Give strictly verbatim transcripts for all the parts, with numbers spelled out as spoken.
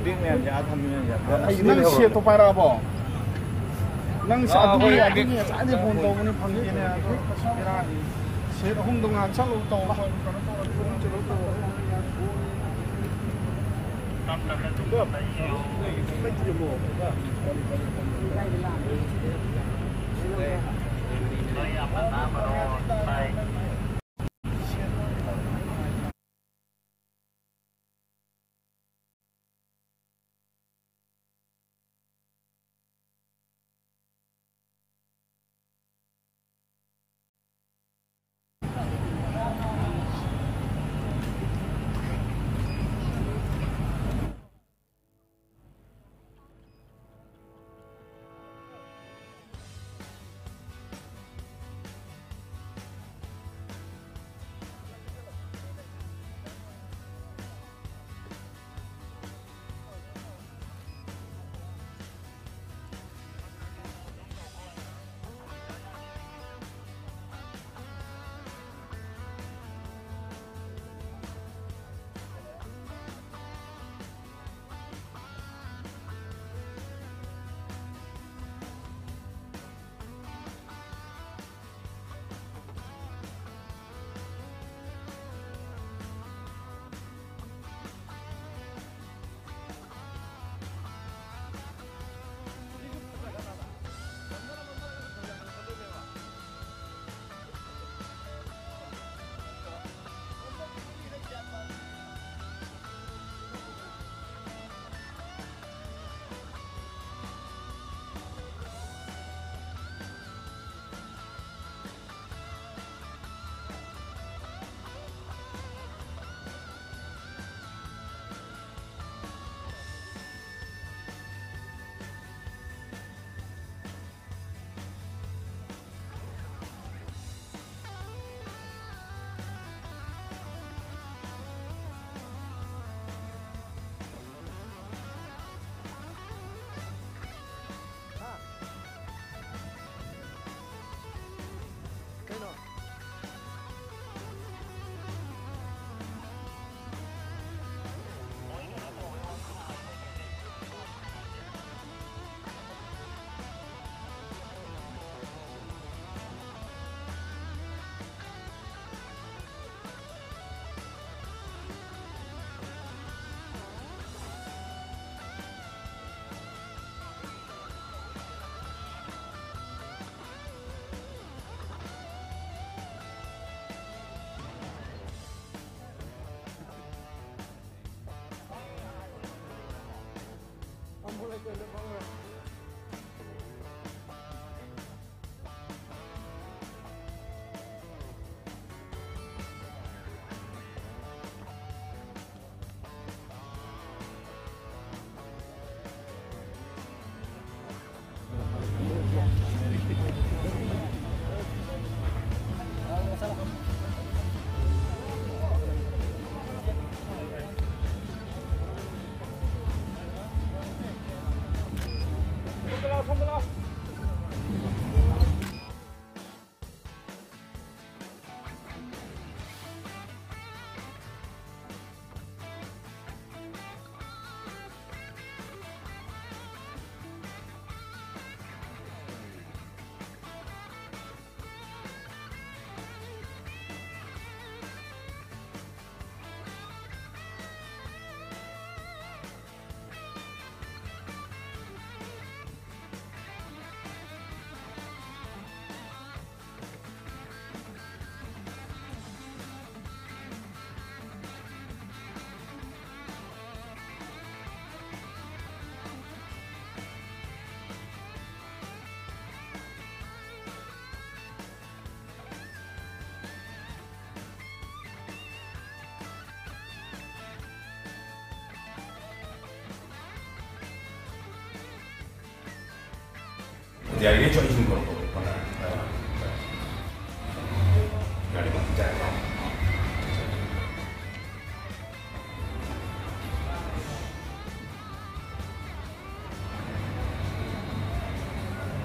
Bag ꯃꯌꯥꯝꯁꯦ ꯑꯥ ꯊꯝꯃꯤ ꯃꯌꯥꯝꯁꯦ꯫ ꯑꯩ ꯅꯪ ꯁꯦꯠꯇꯣ ꯄꯥꯏꯔꯛꯑꯕꯣ? ꯅꯪ ꯁꯦ-, ꯑꯥ, ꯑꯗꯨꯒꯤ, ꯍꯣꯏ, ꯑꯗꯨꯒꯤ ꯕꯦꯛ꯫ ꯉꯁꯥꯏꯗꯩ ꯐꯣꯟ ꯇꯧꯕꯅꯤ, ꯐꯪꯗꯦꯅꯦ꯫ ꯑꯗꯨ ꯑꯁ ꯕꯦꯔꯥꯅꯤ꯫ ꯁꯦꯠ ꯑꯍꯨꯝꯗꯣ ꯉꯥꯏꯍꯥꯛ ꯆꯠꯂꯨ ꯇꯧꯕ꯫ ꯀꯩꯅꯣ ꯇꯧꯔ ꯊꯣꯡ ꯆꯠꯂꯨ ꯇꯧꯕ꯫ ꯌꯥꯔꯤꯉꯩ ꯆꯣꯏꯁꯤꯟ ꯈꯔ ꯈꯔ ꯍꯣꯠꯅꯔꯦ꯫ ꯌꯥꯔꯤꯉꯩ ꯆꯥꯏ꯫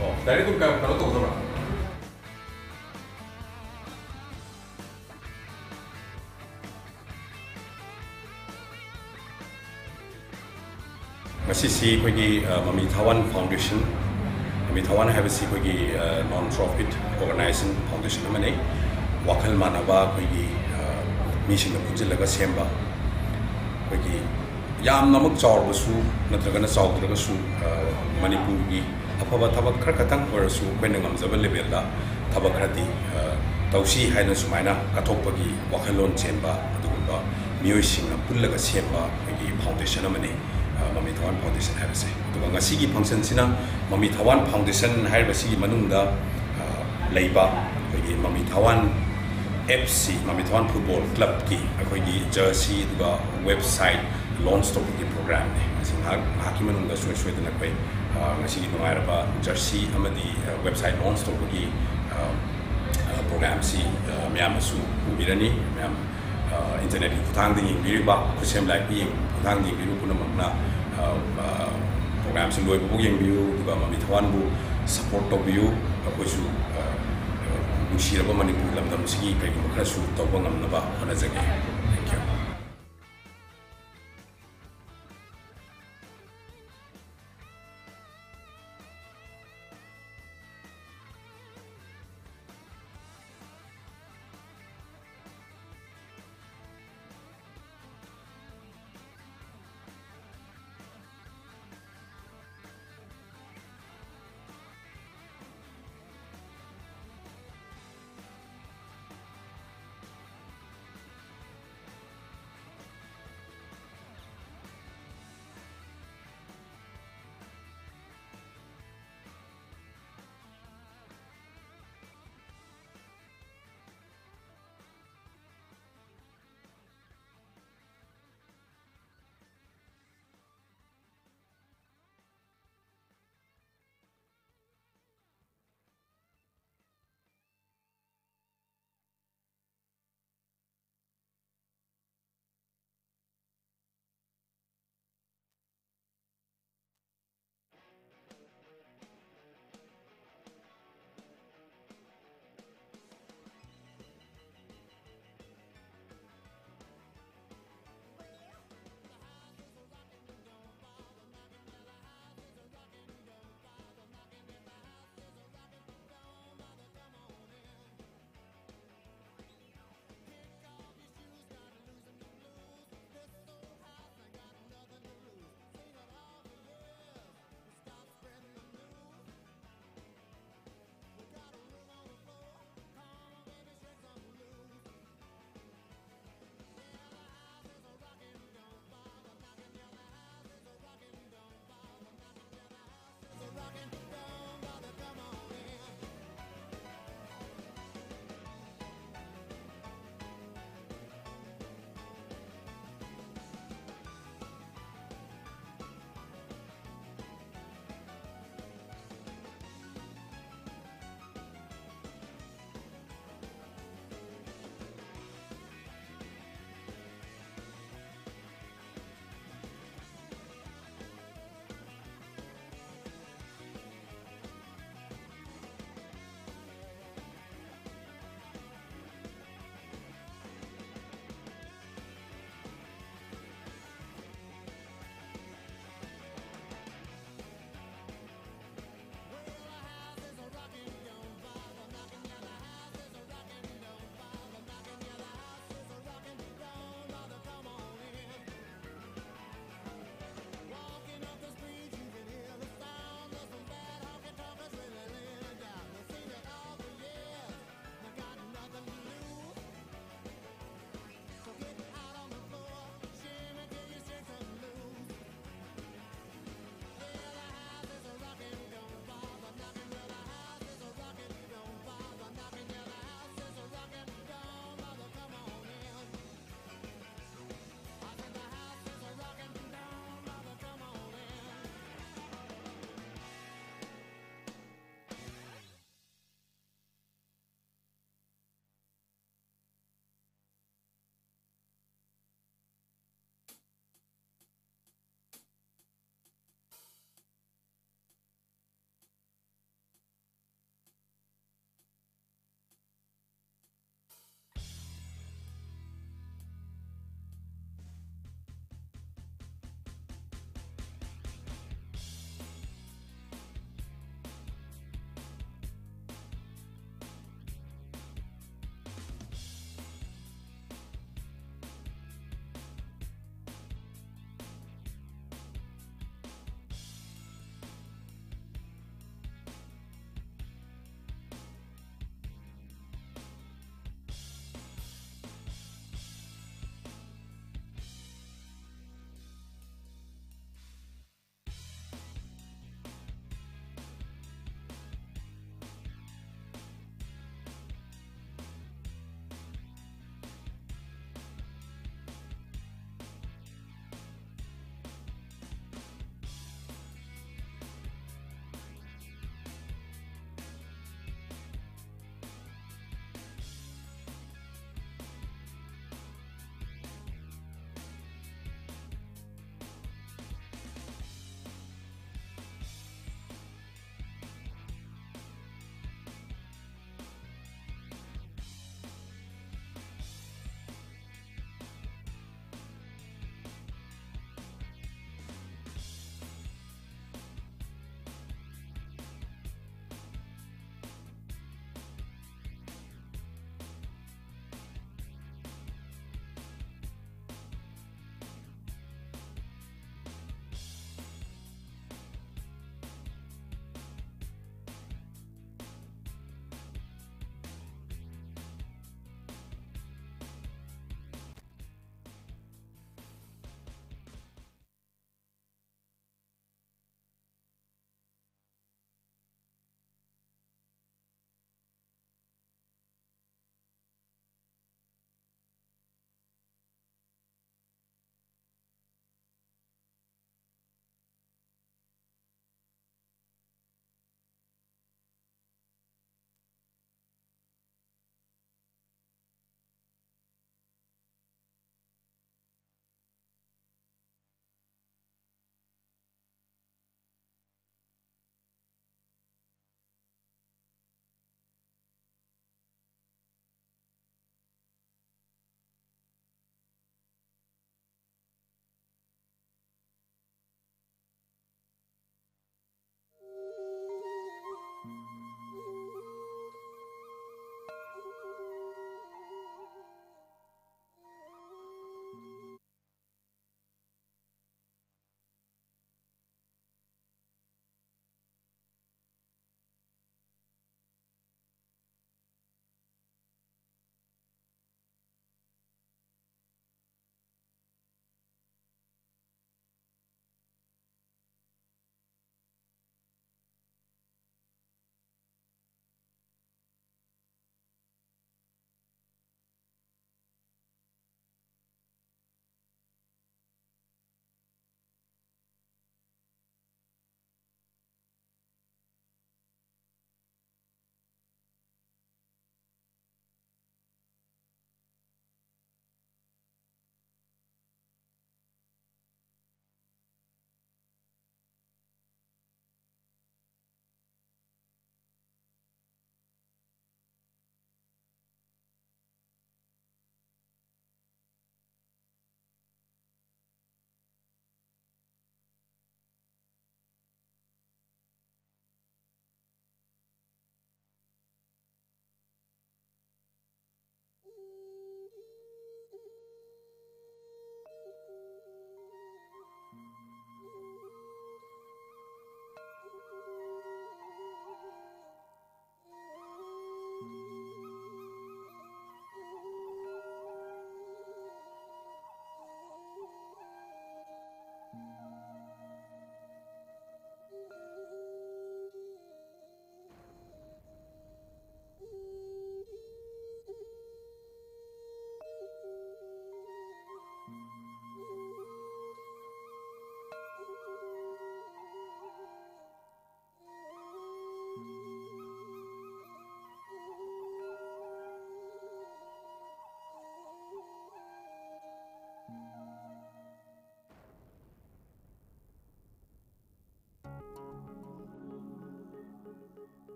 ꯑꯣ, direct ꯑꯗꯨꯝ ꯀꯩꯅꯣ ꯇꯧꯒꯗꯕ꯭ꯔꯥ? ꯉꯁꯤꯁꯤ ꯑꯩꯈꯣꯏꯒꯤ, ꯑ, ꯃꯃꯤ ꯊꯥꯋꯥꯟ ꯐꯥꯎꯟꯗꯦꯁꯟ, ꯃꯃꯤ ꯊꯥꯋꯥꯟ ꯍꯥꯏꯕꯁꯤ ꯑꯩꯈꯣꯏꯒꯤ, ꯑ, non profit organization foundation ꯑꯃꯅꯤ꯫ ꯋꯥꯈꯜ ꯃꯥꯟꯅꯕ ꯑꯩꯈꯣꯏꯒꯤ, ꯑ, ꯃꯤꯁꯤꯡꯅ ꯄꯨꯟꯁꯤꯜꯂꯒ ꯁꯦꯝꯕ, ꯑꯩꯈꯣꯏꯒꯤ ꯌꯥꯝꯅꯃꯛ ꯆꯥꯎꯔꯕꯁꯨ ꯅꯠꯇ꯭ꯔꯒꯅ ꯆꯥꯎꯗ꯭ꯔꯒꯁꯨ, ꯑ, ꯃꯅꯤꯄꯨꯔꯒꯤ ꯑꯐꯕ ꯊꯕꯛ ꯈꯔ ꯈꯛꯇꯪ ꯑꯣꯏꯔꯁꯨ ꯑꯩꯈꯣꯏꯅ ꯉꯝꯖꯕ level ꯗ ꯊꯕꯛ ꯈꯔꯗꯤ, ꯑ, ꯇꯧꯁꯤ ꯍꯥꯏꯅ ꯁꯨꯃꯥꯏꯅ ꯀꯠꯊꯣꯛꯄꯒꯤ ꯋꯥꯈꯜꯂꯣꯟ ꯆꯦꯟꯕ ꯑꯗꯨꯒꯨꯝꯕ ꯃꯤꯑꯣꯏꯁꯤꯡꯅ ꯄꯨꯜꯂꯒ ꯁꯦꯝꯕ ꯑꯩꯈꯣꯏꯒꯤ foundation ꯑꯃꯅꯤ꯫ ꯑ, ꯃꯃꯤ ꯊꯋꯥꯟ ꯐꯥꯎꯟꯗꯦꯁꯟ ꯍꯥꯏꯕꯁꯦ꯫ ꯑꯗꯨꯒ ꯉꯁꯤꯒꯤ ꯐꯪꯁꯟꯁꯤꯅ ꯃꯃꯤ ꯊꯋꯥꯟ ꯐꯥꯎꯟꯗꯦꯁꯟ ꯍꯥꯏꯔꯤꯕꯁꯤꯒꯤ ꯃꯅꯨꯡꯗ, ꯑ, ꯂꯩꯕ ꯑꯩꯈꯣꯏꯒꯤ ꯃꯃꯤ ꯊꯋꯥꯟ ꯑꯦꯐ ꯁꯤ, ꯃꯃꯤ ꯊꯋꯥꯟ ꯐꯨꯠꯕꯣꯜ ꯀ꯭ꯂꯕꯀꯤ ꯑꯩꯈꯣꯏꯒꯤ ꯖꯔꯁꯤ ꯑꯗꯨꯒ ꯋꯦꯕꯁꯥꯏꯠ ꯂꯣꯟꯆ ꯇꯧꯕꯒꯤ ꯄ꯭ꯔꯣꯒ꯭ꯔꯥꯝꯅꯤ꯫ ꯃꯁꯤ ꯉꯥꯏꯍꯥꯛ, ꯉꯥꯏꯍꯥꯛꯀꯤ ꯃꯅꯨꯡꯗ ꯁꯣꯏ ꯁꯣꯏꯗꯅ ꯑꯩꯈꯣꯏ, ꯑ, ꯉꯁꯤꯒꯤ ꯅꯨꯡꯉꯥꯏꯔꯕ ꯖꯔꯁꯤ ꯑꯃꯗꯤ, ꯑ, ꯋꯦꯕꯁꯥꯏꯠ ꯂꯣꯟꯆ ꯇꯧꯕꯒꯤ, ꯑ, ꯑ, ꯄ꯭ꯔꯣꯒ꯭ꯔꯥꯝꯁꯤ, ꯑ, ꯃꯌꯥꯝꯅꯁꯨ ꯎꯕꯤꯔꯅꯤ꯫ ꯃꯌꯥꯝ, ꯑ, ꯏꯟꯇꯔꯅꯦꯠꯀꯤ ꯈꯨꯠꯊꯥꯡꯗ ꯌꯦꯡꯕꯤꯔꯤꯕ, ꯈꯨꯠꯁꯦꯝ ꯂꯥꯏꯛꯀꯤ ꯌꯦꯡ-, ꯈꯨꯠꯊꯥꯡꯗ ꯌꯦꯡꯕꯤꯔꯤꯕ ꯄꯨꯝꯅꯃꯛꯅ, ꯑ, ꯑ, ꯄ꯭ꯔꯣꯒ꯭ꯔꯥꯝꯁꯤ ꯂꯣꯏꯕꯐꯥꯎ ꯌꯦꯡꯕꯤꯌꯨ, ꯑꯗꯨꯒ ꯃꯃꯤ ꯊꯋꯥꯟꯕꯨ ꯁꯄꯣꯔꯠ ꯇꯧꯕꯤꯌꯨ꯫ ꯑꯩꯈꯣꯏꯁꯨ, ꯑ, ꯑ, ꯅꯨꯡꯁꯤꯔꯕ ꯃꯅꯤꯄꯨꯔ ꯂꯝꯗꯝꯁꯤꯒꯤ ꯀꯔꯤꯒꯨꯝꯕ ꯈꯔꯁꯨ ꯇꯧꯕ ꯉꯝꯅꯕ ꯍꯣꯠꯅꯖꯒꯦ꯫ Thank you.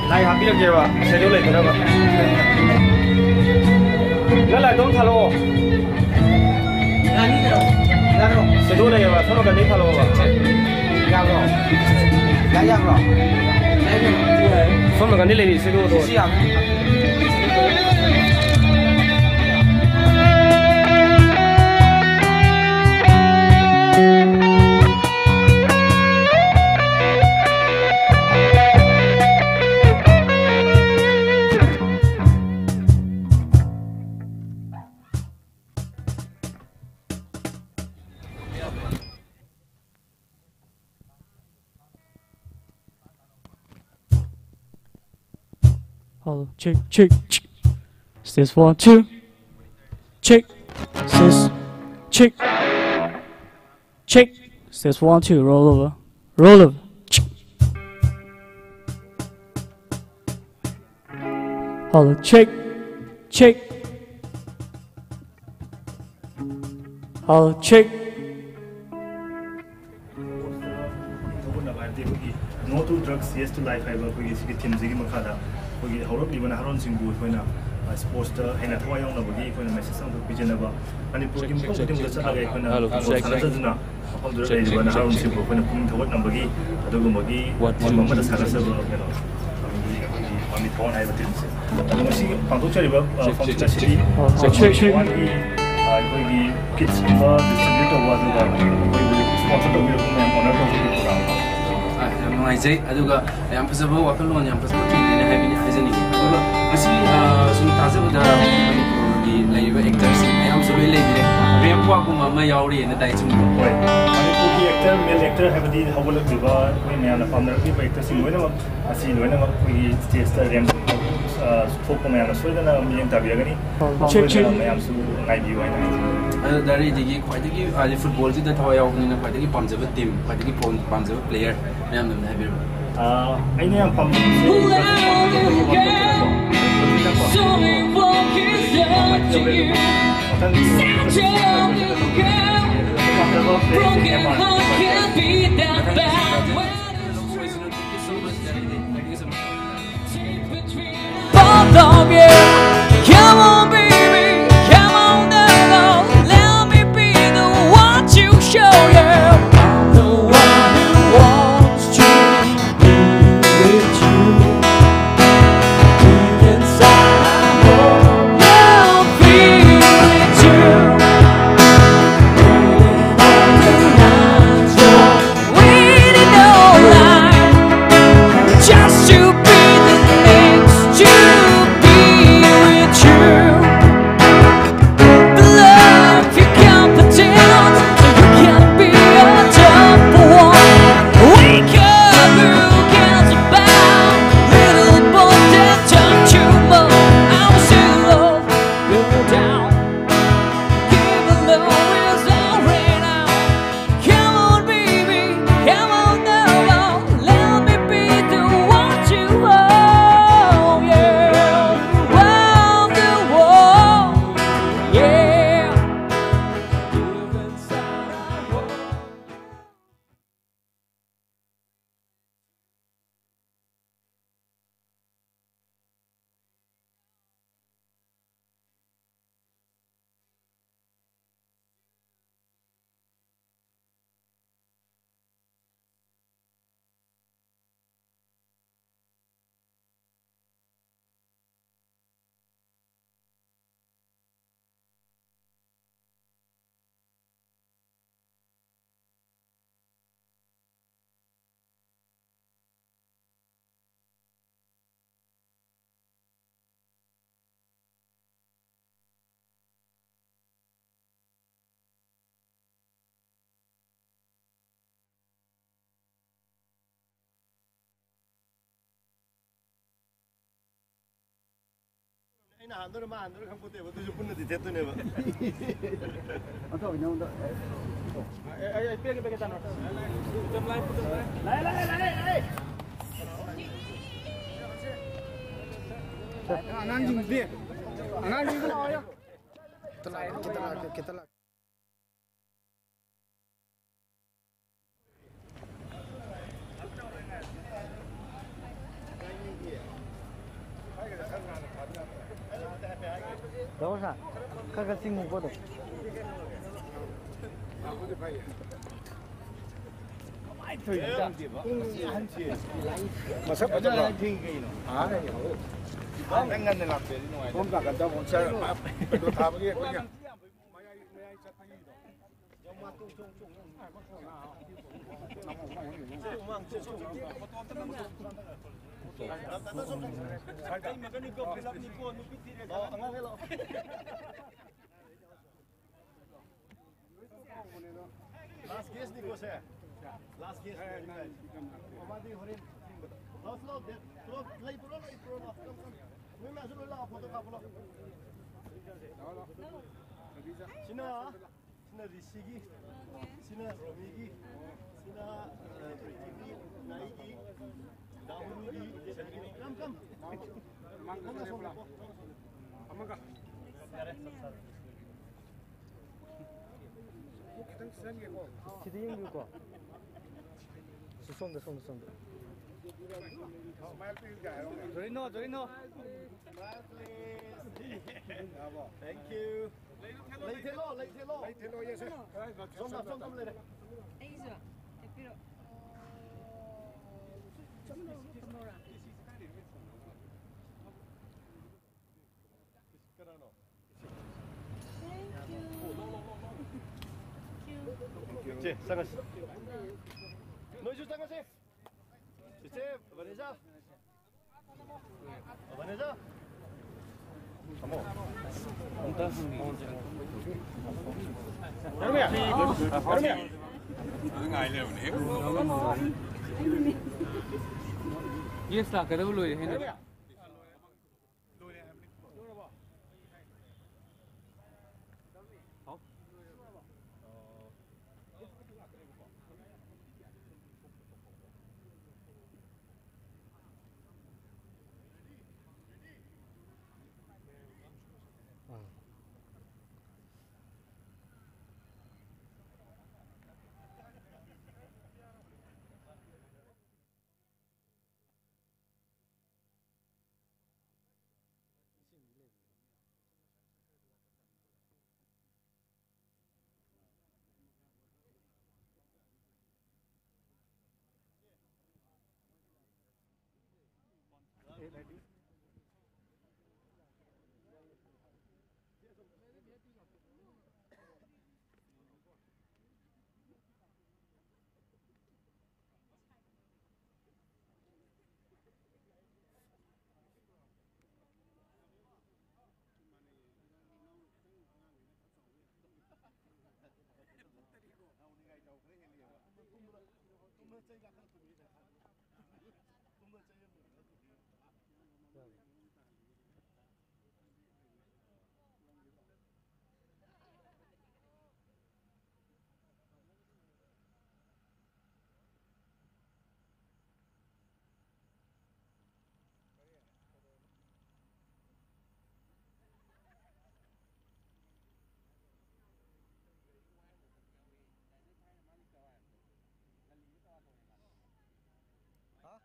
ꯂꯥꯏ ꯍꯥꯞꯄꯤꯔꯛꯀꯦꯕ, ꯁꯦꯗꯣ ꯂꯩꯇꯅꯕ꯫ ꯅꯪ ꯂꯥꯏꯠꯇꯣ ꯑꯝ ꯊꯥꯜꯂꯛꯑꯣ꯫ ꯁꯦꯗꯣ ꯂꯩꯌꯦꯕ, ꯁꯣꯝ ꯅꯥꯀꯟꯗꯩ ꯊꯥꯜꯂꯛꯑꯣꯕ꯫ ꯌꯥꯕ꯭ꯔꯣ? ꯂꯥꯏꯠ ꯌꯥꯕ꯭ꯔꯣ? ꯁꯣꯝ ꯅꯥꯀꯟꯗꯩ ꯂꯩꯔꯤ ꯁꯦꯗꯣꯗꯣ꯫ ꯁꯤ ꯌꯥꯕ꯭ꯔꯣ? Hello, check, check, check. Test one, two. Check. Test, check. Check. Test one, two. Roll over. Roll over. Check. Hello, check. Check. Hello, check. ꯊꯧꯒꯠꯅꯕ ꯍꯥꯏꯕꯗꯤ ꯑꯩꯈꯣꯏꯒꯤ No to Drugs, Yes to Life ꯍꯥꯏꯕ ꯑꯩꯈꯣꯏꯒꯤ ꯁꯤꯒꯤ ꯊꯤꯝꯁꯤꯒꯤ ꯃꯈꯥꯗ ꯑꯩꯈꯣꯏꯒꯤ ꯍꯧꯔꯛꯂꯤꯕ ꯅꯍꯥꯔꯣꯟꯁꯤꯡꯕꯨ ꯑꯩꯈꯣꯏꯅ, ꯑ, ꯁ꯭ꯄꯣꯔꯠꯁꯇ ꯍꯦꯟꯅ ꯊꯋꯥꯏ ꯌꯥꯎꯅꯕꯒꯤ ꯑꯩꯈꯣꯏꯅ ꯃꯦꯁꯦꯖ ꯑꯃꯈꯛ ꯄꯤꯖꯅꯕ ꯃꯅꯤꯄꯨꯔꯒꯤ ꯃꯐꯝ ꯈꯨꯗꯤꯡꯃꯛꯇ ꯆꯠꯂꯒ ꯑꯩꯈꯣꯏꯅ ꯍꯜꯂꯣ, ꯐꯨꯠꯕꯣꯜ ꯁꯥꯟꯅꯖꯗꯨꯅ ꯃꯐꯝꯗꯨꯗ ꯂꯩꯔꯤꯕ ꯅꯍꯥꯔꯣꯟꯁꯤꯡꯕꯨ ꯑꯩꯈꯣꯏꯅ ꯄꯨꯛꯅꯤꯡ ꯊꯧꯒꯠꯅꯕꯒꯤ, ꯑꯗꯨꯒꯨꯝꯕꯒꯤ ꯊꯤꯝ ꯑꯃꯗ ꯁꯥꯒꯠꯆꯕ ꯀꯩꯅꯣ ꯑꯩꯈꯣꯏꯒꯤ ꯄꯥꯝꯕꯤ ꯊꯋꯥꯟ ꯍꯥꯏꯕ ꯊꯤꯝꯁꯦ꯫ ꯑꯗꯣ ꯉꯁꯤ ꯄꯥꯡꯊꯣꯛꯆꯔꯤꯕ, ꯑ, ꯐꯪꯁꯟ ꯑꯁꯤꯗꯤ ꯋꯥꯟꯒꯤ, ꯑ, ꯑꯩꯈꯣꯏꯒꯤ ꯀꯤꯠꯁꯀꯨꯝꯕ ꯗꯤꯁꯇ꯭ꯔꯤꯕ꯭ꯌꯨꯠ ꯇꯧꯕ, ꯑꯗꯨꯒ ꯑꯩꯈꯣꯏꯕꯨ ꯁ꯭ꯄꯣꯟꯁꯔ ꯇꯧꯕꯤꯔꯛꯄ ꯃꯌꯥꯝ ꯑꯣꯅꯔ ꯇꯧꯕꯒꯤ ꯄ꯭ꯔꯣꯒ꯭ꯔꯥꯝ꯫ ꯑ, ꯌꯥꯝ ꯅꯨꯡꯉꯥꯏꯖꯩ꯫ ꯑꯗꯨꯒ ꯌꯥꯝ ꯐꯖꯕ ꯋꯥꯈꯜꯂꯣꯟ, ꯌꯥꯝ ꯐꯖꯕ ꯊꯤꯝꯅꯦꯅ ꯍꯥꯏꯕꯤꯅꯤ-, ꯍꯥꯏꯖꯅꯤꯡꯉꯤ꯫ ꯑꯗꯨꯒ ꯉꯁꯤ, ꯑ, ꯁꯨꯝ ꯇꯥꯖꯕꯗ ꯃꯅꯤꯄꯨꯔꯒꯤ ꯂꯩꯔꯤꯕ ꯑꯦꯛꯇꯔꯁꯤꯡ ꯃꯌꯥꯝꯁꯨ ꯂꯣꯏ ꯂꯩꯕꯤꯔꯦ꯫ ꯔꯦꯝ ꯀ꯭ꯋꯥꯒꯨꯝꯕ ꯑꯃ ꯌꯥꯎꯔꯤꯅ ꯇꯥꯏ, ꯆꯨꯝꯕ꯭ꯔꯣ? ꯍꯣꯏ, ꯃꯅꯤꯄꯨꯔꯒꯤ ꯑꯦꯛꯇꯔ, ꯃꯦꯜ ꯑꯦꯛꯇꯔ ꯍꯥꯏꯕꯗꯤ ꯍꯧꯒꯠꯂꯛꯂꯤꯕ ꯑꯩꯈꯣꯏ ꯃꯌꯥꯝꯅ ꯄꯥꯝꯅꯔꯛꯂꯤꯕ ꯑꯦꯛꯇꯔꯁꯤꯡ ꯂꯣꯏꯅꯃꯛ ꯑꯁꯤ ꯂꯣꯏꯅꯃꯛ ꯑꯩꯈꯣꯏꯒꯤ ꯁ꯭ꯇꯦꯖꯇ ꯔꯦꯝ, ꯑ, ꯊꯣꯛꯄ ꯃꯌꯥꯝꯅ ꯁꯣꯏꯗꯅ ꯃꯤꯠꯌꯦꯡ ꯇꯥꯕꯤꯔꯒꯅꯤ꯫ Check, check. ꯁꯣꯏꯗꯅ ꯃꯌꯥꯝꯁꯨ ꯉꯥꯏꯕꯤꯌꯨ ꯍꯥꯏꯅ ꯍꯥꯏꯖꯒꯦ꯫ ꯑꯗꯣ ꯗꯥ ꯔꯦꯗꯤꯒꯤ ꯈ꯭ꯋꯥꯏꯗꯒꯤ, ꯍꯥꯏꯗꯤ, ꯐꯨꯠꯕꯣꯜꯁꯤꯗ ꯊꯋꯥꯏ ꯌꯥꯎꯕꯅꯤꯅ ꯈ꯭ꯋꯥꯏꯗꯒꯤ ꯄꯥꯝꯖꯕ ꯇꯤꯝ, ꯈ꯭ꯋꯥꯏꯗꯒꯤ ꯄꯥꯝ-, ꯄꯥꯝꯖꯕ ꯄ꯭ꯂꯦꯌꯔ ꯃꯌꯥꯝꯅ ꯑꯝꯇ ꯍꯥꯏꯕꯤꯔꯝꯃꯨ꯫ ꯑ, ꯑꯩꯅ ꯌꯥꯝ ꯄꯥꯝꯖꯕꯁꯦ ꯃꯊꯪꯒꯤ Love you. Come on, baby. Come on, now. Let me be the one to show you. I'm the one who wants to be with you. Deep inside, I hope you're feeling too. Waiting all night, just to be the next to be with you. But love, you can't pretend, so you can be a top one. Wake up, who cares about little boy that turned to mud? I was in love, you were down. Give a love is all ran out. Come on, baby, come on, now. Let me be the one to hold you round the world. Yeah. Deep inside, I hope. ꯑꯩꯅ ꯍꯥꯟꯗꯣꯏꯔ ꯃꯥ ꯍꯥꯟꯗꯣꯏꯔ ꯈꯪꯄꯣꯠꯇꯦꯕ, ꯑꯗꯨꯁꯨ ꯄꯨꯟꯅꯗꯤ ꯊꯦꯠꯇꯣꯏꯅꯦꯕ꯫ ꯑꯣꯟꯊꯣꯛꯑꯣ, ꯅꯉꯣꯟꯗ꯫ ꯑꯩ, ꯑꯩ, ꯑꯩ ꯄꯤꯔꯒꯦ, ꯄꯤꯔꯒꯦ, ꯆꯥꯅꯣ꯫ ꯂꯥꯛꯑꯦ, ꯂꯥꯛꯑꯦ, ꯂꯥꯛꯑꯦ, ꯂꯥꯛꯑꯦ꯫ ꯑꯉꯥꯡꯁꯤꯡꯗꯤ, ꯑꯉꯥꯡꯁꯤꯡꯗꯤ ꯂꯥꯛꯑꯣ꯫ ꯈꯤꯇ ꯂꯥꯛꯀꯦ, ꯈꯤꯇ ꯂꯥꯛꯀꯦ, ꯈꯤꯇ ꯂꯥꯛꯀꯦ꯫ ꯇꯧꯔ ꯁꯥ ꯈꯔ ꯈꯔ ꯆꯤꯡꯉꯨꯀꯣ ꯑꯗꯨꯝ꯫ ꯃꯁꯛ ꯐꯖꯕ꯫ ꯊꯦꯡꯉꯤ ꯀꯩꯅꯣ꯫ ꯑꯥ, ꯅꯪ ꯉꯟꯅ ꯂꯥꯛꯄꯗꯤ ꯅꯨꯡꯉꯥꯏ꯫ ꯁꯣꯝ ꯅꯥꯀꯟꯗ ꯑꯃꯨꯛ ꯆꯠ-, ꯀꯩꯅꯣ ꯊꯥꯕꯒꯤ ꯑꯩꯈꯣꯏꯒꯤ ꯃꯌꯥꯏ, ꯃꯌꯥꯏ ꯆꯠꯄꯒꯤꯗꯣ꯫ Last guest ꯅꯤꯀꯣ ꯁꯦ꯫ Last guest꯫ ꯃꯃꯥꯗꯤ ꯍꯣꯔꯦꯟ꯫ ꯂꯥꯎ, ꯂꯥꯎ, ꯗꯦ-, ꯄꯨꯔꯣ, ꯂꯩ ꯄꯨꯔꯣ, ꯂꯩ ꯄꯨꯔꯣ, ꯂꯥꯎ, ꯂꯥꯎ, ꯂꯥꯎ꯫ ꯅꯣꯏ ꯃꯌꯥꯝꯁꯨ ꯂꯣꯏ ꯂꯥꯛꯑꯣ, ꯐꯣꯇꯣ ꯀꯥꯞꯄ ꯂꯥꯛꯑꯣ꯫ ꯁꯤꯅ ꯁꯤꯅ ꯔꯤꯁꯤꯒꯤ, ꯁꯤꯅ ꯔꯣꯃꯤꯒꯤ, ꯁꯤꯅ, ꯑ, ꯄ꯭ꯔꯤꯇꯤꯒꯤ, ꯅꯥꯏꯒꯤ, ꯗꯥꯍꯨꯟꯒꯤ, ꯁꯦꯟꯒꯤꯅꯤ꯫ Come, come꯫ ꯑꯃꯒ꯫ ꯌꯥꯔꯦ꯫ ꯈꯤꯇꯪ ꯆꯪꯒꯦꯀꯣ꯫ ꯁꯤꯗ ꯌꯦꯡꯕꯤꯌꯨꯀꯣ꯫ ꯁꯤ ꯁꯣꯝꯗ, ꯁꯣꯝꯗ, ꯁꯣꯝꯗ꯫ Smile please ꯀꯥꯏ ꯍꯥꯏꯔꯣ꯫ ꯖꯣꯔꯤꯅꯣ, ꯖꯣꯔꯤꯅꯣ꯫ Smile please꯫ ꯌꯥꯔꯕꯣ? Thank you꯫ ꯂꯩ ꯊꯦꯠꯂꯣ, ꯂꯩ ꯊꯦꯠꯂꯣ꯫ ꯂꯩ ꯊꯦꯠꯂꯣ, yes, sir꯫ ꯁꯣꯝꯗ, ꯁꯣꯝꯗ ꯂꯩꯔꯦ꯫ ꯑꯩꯁꯨ ꯊꯦꯠꯄꯤꯔꯣ꯫ ꯀꯅꯥꯅꯣ? Thank you꯫ ꯆꯦ, ꯆꯪꯉꯁꯤ꯫ ꯅꯣꯏꯁꯨ ꯆꯪꯉꯁꯤ꯫ ꯆꯦꯆꯦ, ꯚꯅꯦꯖꯥ꯫ ꯚꯅꯦꯖꯥ꯫ ꯊꯝꯃꯣ꯫ ꯑꯝꯇ ꯍꯪꯕꯤꯌꯨ꯫ ꯌꯥꯔꯨꯃꯤꯌꯥ꯫ ꯌꯥꯔꯨꯃꯤꯌꯥ꯫ ꯉꯥꯏ ꯂꯩꯔꯕꯅꯦ꯫ Guest ꯂꯥꯛꯀꯗꯕ ꯂꯣꯏꯔꯦ ꯍꯥꯏꯅ꯫ ꯌꯥꯔꯨꯃꯤꯌꯥ꯫ ꯂꯣꯏꯔꯦ ꯍꯥꯏꯕꯅꯤ꯫ ꯂꯣꯏꯔꯕꯣ? ꯍꯥꯎ꯫ ꯑꯣ꯫ ꯑꯥ꯫ ꯍꯥ?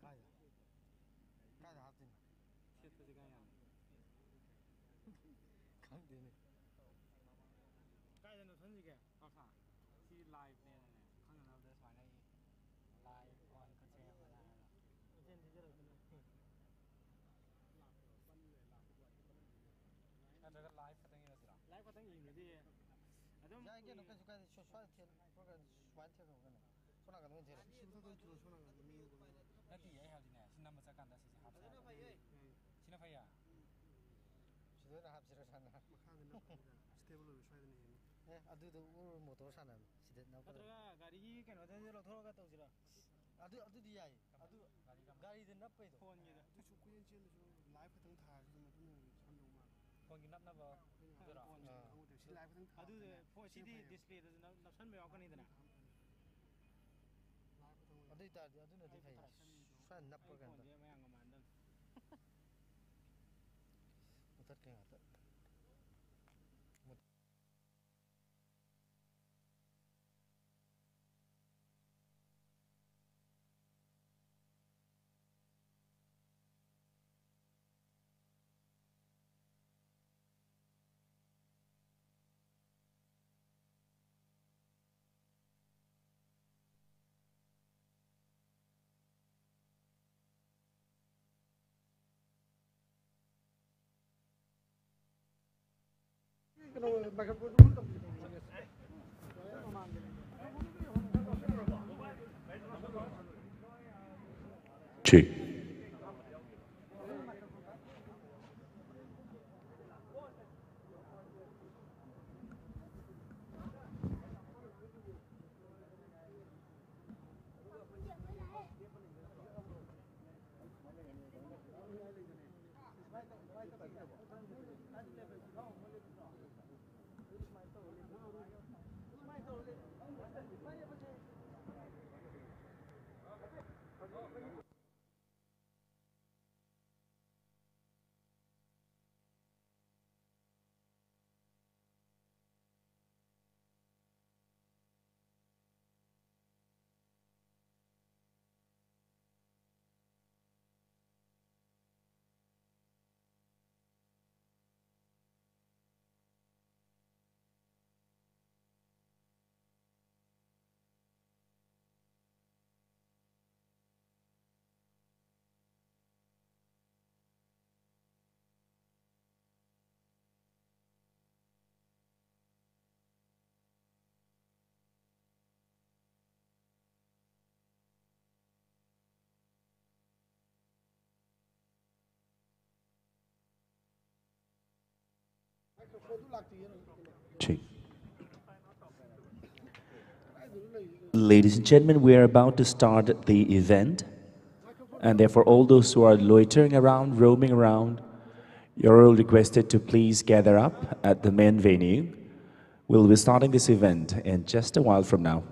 ꯀꯥꯏꯗ? ꯀꯥꯏꯗ ꯍꯥꯞꯇꯣꯏꯅꯣ? ꯊꯦꯠꯄꯁꯦ ꯀꯥꯏ ꯌꯥꯝꯃꯤ? ꯈꯪꯗꯦꯅꯦ꯫ ꯀꯥꯏꯗ ꯅꯞꯁꯟꯁꯤꯒꯦ? ꯄꯥꯎꯁꯥ? ꯁꯤ ꯂꯥꯏꯚꯅꯦꯅꯅꯦ, ꯈꯪꯅꯅꯕꯗ ꯁꯨꯃꯥꯏꯅ ꯑꯩ ꯂꯥꯏꯚ ꯑꯣꯟ ꯀꯟꯁꯦꯞ ꯑꯅ ꯍꯥꯏꯔꯒ꯫ ꯀꯣꯏꯆꯦꯟ ꯆꯦꯟꯖꯜꯂꯛꯇꯅ꯫ ꯅꯠꯇ꯭ꯔꯒ ꯂꯥꯏꯚ ꯈꯛꯇꯪ ꯌꯦꯡꯉꯁꯤꯔꯣ? ꯂꯥꯏꯚ ꯈꯛꯇꯪ ꯌꯦꯡꯗ꯭ꯔꯗꯤ ꯑꯗꯨꯝ ꯌꯥꯏ ꯀꯩꯅꯣ, ꯀꯩꯁꯨ ꯀꯥꯏꯗꯦ꯫ ꯁ꯭ꯋꯥ-, ꯁ꯭ꯋꯥꯏꯗ ꯊꯦꯠ-, ꯁ꯭ꯋꯥꯏꯗ ꯊꯦꯠꯈ꯭ꯔꯣ ꯀꯩꯅꯣ꯫ ꯁꯣꯝ ꯅꯥꯀꯟꯗ ꯑꯣꯏꯅ ꯊꯦꯠꯂꯣ꯫ ꯁꯤ ꯃꯊꯛꯇ ꯊꯦꯠꯂꯣ, ꯁꯣꯝ ꯅꯥꯀꯟꯗ ꯃꯤ ꯅꯠꯇꯦ, ꯑꯩ ꯍꯥꯏꯕꯗꯤꯅꯦ, ꯁꯤ ꯅꯝꯕ ꯆꯠꯀꯥꯟꯗ ꯁꯤꯁꯦ ꯍꯥꯞꯁꯦ ꯐꯖꯅ ꯍꯥꯏꯕ꯫ ꯐꯩꯌꯦ꯫ ꯁꯤꯅ ꯐꯩꯌꯥ? ꯁꯤꯗ ꯑꯣꯏꯅ ꯍꯥꯞꯁꯤꯔꯣ, ꯁꯥꯟꯅ? ꯃꯈꯥꯗ ꯅꯞꯄꯅꯤꯗ, stable ꯑꯣꯏꯕ ꯁ꯭ꯋꯥꯏꯗꯅ ꯍꯦꯟꯅꯤ꯫ ꯑꯦ, ꯑꯗꯨꯗꯣ ꯎꯔ ꯃꯣꯇꯣꯔ ꯁꯥꯟꯅꯕꯅꯤ꯫ ꯁꯤꯗ ꯅꯞꯀꯗꯕꯅꯤ꯫ ꯅꯠꯇ꯭ꯔꯒ ꯒꯥꯔꯤꯒꯤ ꯀꯩꯅꯣꯗ ꯂꯧꯊꯣꯛꯑꯒ ꯇꯧꯁꯤꯔꯣ? ꯑꯗꯨ, ꯑꯗꯨꯗꯤ ꯌꯥꯏ꯫ ꯑꯗꯨ ꯒꯥꯔꯤꯗ ꯅꯞꯄꯩꯗꯣ꯫ ꯐꯣꯟꯒꯤꯗ꯫ ꯑꯗꯨꯁꯨ ꯀꯨꯏꯅ ꯆꯦꯟꯗꯁꯨ live ꯈꯛꯇꯪ ꯊꯥꯔꯁꯨ ꯑꯗꯨꯝ ꯑꯗꯨꯅ ꯁꯝꯗꯧ ꯃꯥꯜꯂꯦ꯫ ꯐꯣꯟꯒꯤ ꯅꯞꯅꯕ ꯑꯩꯈꯣꯏꯅ ꯑꯗꯨꯔꯣ? ꯐꯣꯟꯁꯦ ꯑꯥ꯫ ꯈꯪꯍꯧꯗꯦ꯫ ꯁꯤ live ꯈꯛꯇꯪ ꯑꯗꯨꯗꯤ ꯊꯥꯕꯗꯅꯦ꯫ ꯐꯣꯟ ꯁꯤꯅ ꯁꯤꯗꯤ ꯐꯩꯌꯦꯕ꯫ Displayꯗꯁꯨ ꯅꯞ-, ꯅꯞꯁꯟꯕ ꯌꯥꯎꯔꯛꯀꯅꯤꯗꯅ꯫ Live ꯈꯛꯇꯪ ꯑꯣꯏꯅ꯫ ꯑꯗꯨ ꯑꯣꯏꯇꯥꯔꯗꯤ ꯑꯗꯨꯅꯗꯤ ꯑꯩ ꯐꯩ꯫ ꯐꯣꯟ ꯁ꯭ꯋꯥꯏ ꯅꯞꯄ ꯑꯩ ꯀꯩꯅꯣ ꯐꯣꯟꯁꯦ ꯇꯧ-, ꯃꯌꯥꯝꯒ ꯃꯥꯟꯅꯗꯕꯅꯤ꯫ ꯃꯨꯊꯠꯀꯦ ꯉꯥꯛꯇ꯫ ठीक। ठीक. Ladies and gentlemen, we are about to start the event, and therefore, all those who are loitering around, roaming around, you're all requested to please gather up at the main venue. We'll be starting this event in just a while from now.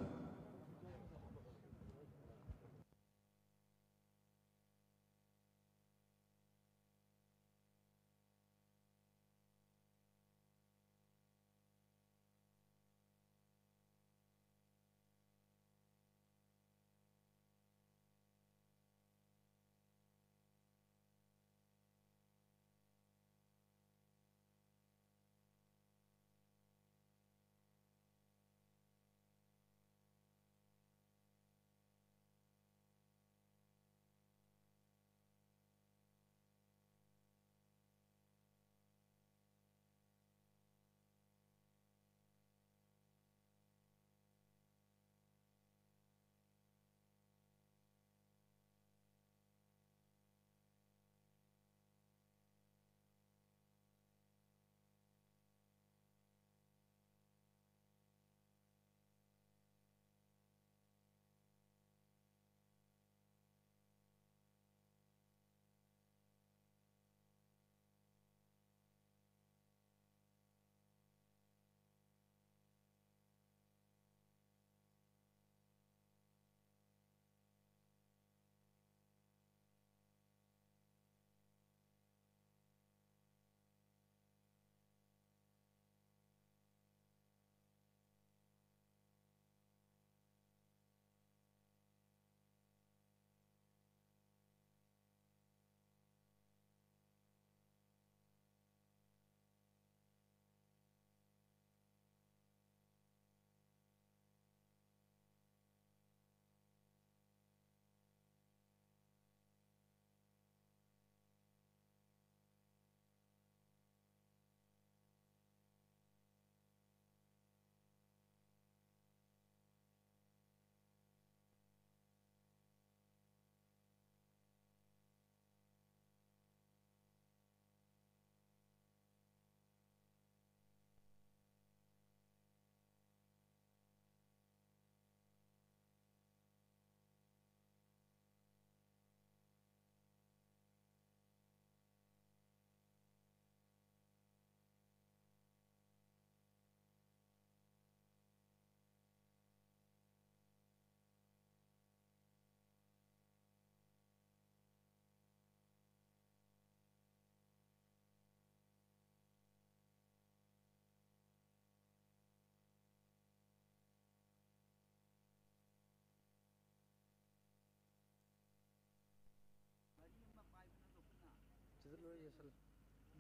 ꯌꯦꯁꯜ-,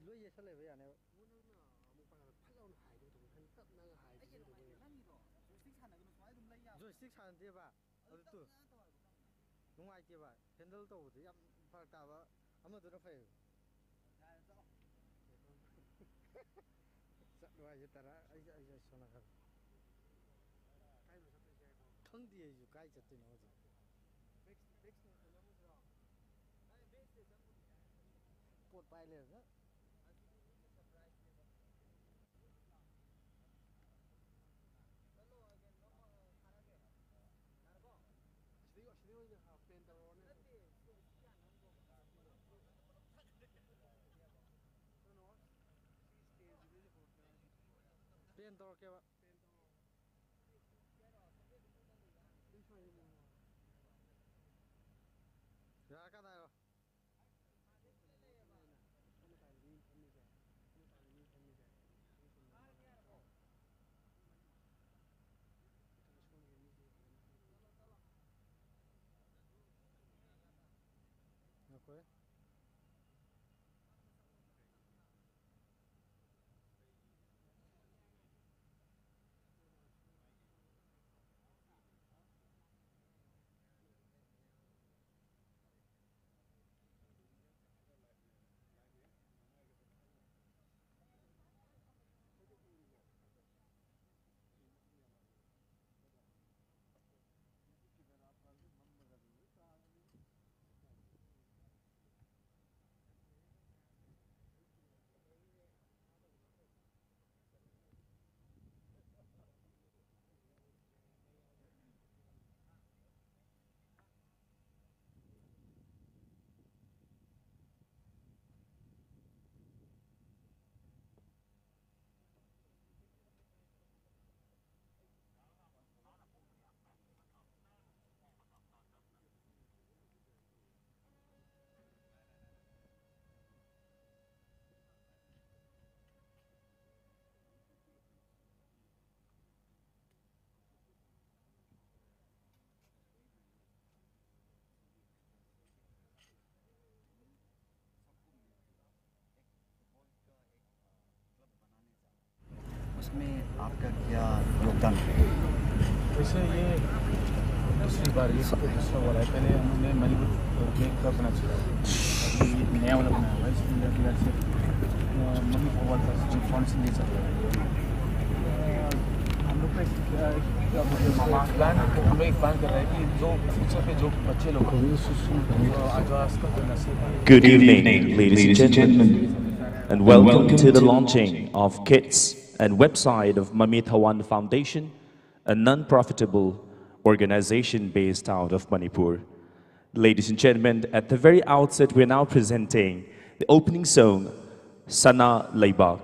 ꯂꯣꯏ ꯌꯦꯁꯜꯂꯦꯕ, ꯌꯥꯅꯦꯕ꯫ ꯅꯪꯅ ꯑꯃꯨꯛ ꯄꯥꯏꯔꯒ ꯐꯠ ꯂꯥꯎꯅ ꯍꯥꯏꯒꯦ ꯇꯧꯕ, ꯍꯥꯏꯗꯤ ꯇꯞꯅꯒ ꯍꯥꯏꯒꯦ ꯑꯩꯁꯦ ꯇꯧꯕ꯫ ꯅꯨꯡꯉꯥꯏꯇꯦ, ꯅꯪꯒꯤꯗꯣ ꯖꯣꯏꯁꯇꯤꯛ ꯁꯥꯟꯅꯒꯅꯨ, ꯁꯨꯃꯥꯏꯅ ꯑꯗꯨꯝ ꯂꯩ ꯌꯥꯕ꯫ ꯖꯣꯏꯁꯇꯤꯛ ꯁꯥꯟꯅꯗꯦꯕ꯫ ꯑꯗꯨ ꯑꯗꯨ ꯇꯨ-, ꯇꯞꯅ ꯇꯧ ꯍꯥꯏꯕ ꯅꯪꯅ꯫ ꯅꯨꯡꯉꯥꯏꯇꯦꯕ, ꯍꯦꯟꯗꯜ ꯇꯧꯕꯗ ꯌꯥꯝ ꯐꯔꯛ ꯇꯥꯕ꯫ ꯑꯃꯗꯨꯅ ꯐꯩ꯫ ꯌꯥꯔꯦ, ꯆꯠꯂꯣ꯫ ꯆꯠꯂꯣ ꯍꯥꯏꯁꯦ ꯇꯔꯥ, ꯑꯩꯁꯦ, ꯑꯩꯁꯦ ꯁꯣꯝ ꯅꯥꯀꯟ꯫ ꯀꯥꯏꯗꯅꯣ ꯆꯠꯇꯣꯏꯁꯦ ꯍꯥꯏꯕꯣ? ꯈꯪꯗꯦ ꯑꯩꯁꯨ ꯀꯥꯏ ꯆꯠꯇꯣꯏꯅꯣ ꯍꯧꯖꯤꯛ꯫ ꯕꯦꯛ, ꯕꯦꯛ ꯁ꯭ꯇꯦꯁꯟ ꯑꯃꯗꯨꯔꯣ? ꯄꯣꯠ ꯄꯥꯏ ꯂꯩꯔꯒ꯫ ꯑꯁꯤꯗꯩ, ꯑꯁꯤꯗꯩ ꯑꯣꯏꯅ, ꯑ, ꯄꯦꯟ ꯇꯧꯔꯛꯑꯣꯅꯦ꯫ ꯅꯠꯇꯦ, ꯁꯤ, ꯁꯤ ꯌꯥꯅꯕꯗꯣ꯫ ꯀꯩꯅꯣ, ꯁꯤ ꯁ꯭ꯇꯦꯖꯁꯤꯗꯩꯗꯤ ꯍꯧꯔꯛꯀꯦ ꯍꯥꯏꯗꯤ꯫ ꯄꯦꯟ ꯇꯧꯔꯛꯀꯦꯕ꯫ ꯄꯦꯟ ꯇꯧꯔꯛꯑꯣ꯫ ꯑꯩ ꯁ꯭ꯋꯥꯏꯗ ꯑꯃꯨꯛ ꯌꯥꯔꯀꯥꯟꯗ ꯍꯥꯏꯔꯣ꯫ ꯉꯥꯏꯈꯣꯍꯦ꯫ में आपका क्या योगदान है? वैसे ये दूसरी बार, ये दूसरा वाला है। पहले हमने मणिपुर में क्लब बना चुका है। अभी ये नया वाला बनाया हुआ है, इसमें मेरा फिलहाल से, अ, मम्मी भगवान का जो फाउंडेशन दे सकता है। अ, हम लोग का एक, अ, एक, क्या बोलते हैं, प्लान, हम लोग एक प्लान कर रहे हैं कि जो फ्यूचर के जो बच्चे लोग हैं, जो आज, आजकल जो नशे में Good evening, ladies and gentlemen, and welcome to the launching of Kids and website of Mami Thawan Foundation, a non-profitable organization based out of Manipur. Ladies and gentlemen, at the very outset, we're now presenting the opening song, Sana Leibak.